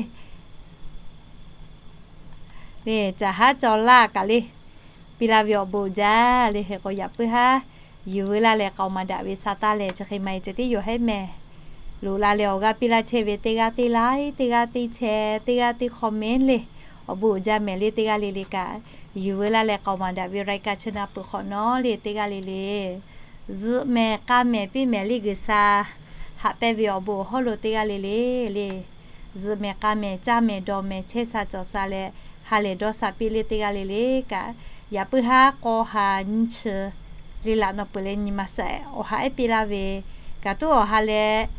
le caꞈ haˉ caw laˇ kaꞈ le, piˇ laˇ ve awˬ bon uiˍ jaˇ le. Hk'e k'o yaꞈ puiˉ haˉ yuˬ veu laˇ leh k'aoˍ maˍ daꞈ ve sa taˇ leh chi hk'e maˇ heˆ ceh tiˉ yoˬ hehˉ mehˍ. Loꞈ la leh awˬ g'aˇ piˇ laˇ chehˇ ve teˇ g'aˇ teˇ like, teˇ g'aˇ teˇ share, teˇ g'aˇ teˇ comment le, awˬ bon uiˍ jaˇ mehˍ le. Teˇ g'aˇ le le kaꞈ yuˬ veu laˇ leh k'aoˍ maˍ daꞈ ve รายการ chi na peuˬ hk'awꞈ nawˉ le, teˇ g'aˇ le le zuhꞈ mehˍ k'a mehˍ piˇ mehˍ le, G'uiˬsha haꞈ pehnˇ ve awˬ bon awˬ hawˉ lo teˇ g'aˇ le le le zuhꞈ mehˍ k'a mehˍ caˇ mehˍ dawˬ mehˍ chehˇ sha cawˬ sha leh ha lehˬ dawˇ sha piˇ le. Teˇ g'aˇ le le kaꞈ yaꞈ puiˉ haˉ k'aw ha nyiˇ chi le laꞈ naw peuˬ leh nyi ma sha awˬ ha ehˉ piˇ laˇ ve, kaꞈ tuˉ awˬ ha leh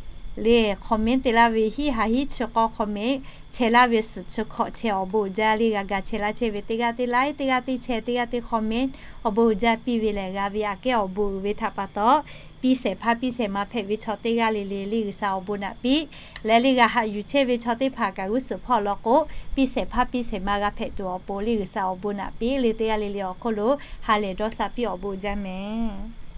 le comment te laˇ ve hiˉ ha hiˉ chi k'aw comment chehˇ chehˇ laˇ ve suhˍ chi hkawꞈ chehˇ awˬ bon uiˍ jaˇ le g'a ga chehˇ laˇ chehˇ ve teˇ g'aˇ teˇ like, teˇ g'aˇ teˇ share, teˇ g'aˇ teˇ comment awˬ bon uiˍ jaˇ piˇ ve lehˬ g'a ve aꞈ kehˉ awˬ bon uiˍ ve htaꞈ pa taw, piˇ shehˍ hpaˇ piˇ shehˍ ma hpehꞈ ve chaw teˇ g'aˇ le le le G'uiˬsha awˬ bon naꞈ piˇ. Leh le g'a haꞈ yuˬ chehˇ ve chaw teˇ hpaˍ kaꞈ g'uˇ suhˍ hpawˇ law k'o, piˇ shehˍ hpaˇ piˇ shehˍ ma g'a hpehꞈ tuˬ awˬ pon le G'uiˬsha awˬ bon naꞈ piˇ le teˇ g'aˇ le le awˬ hk'oˆ lo ha lehˬ dawˇ sha piˇ awˬ bon uiˍ jaˇ mehˍ.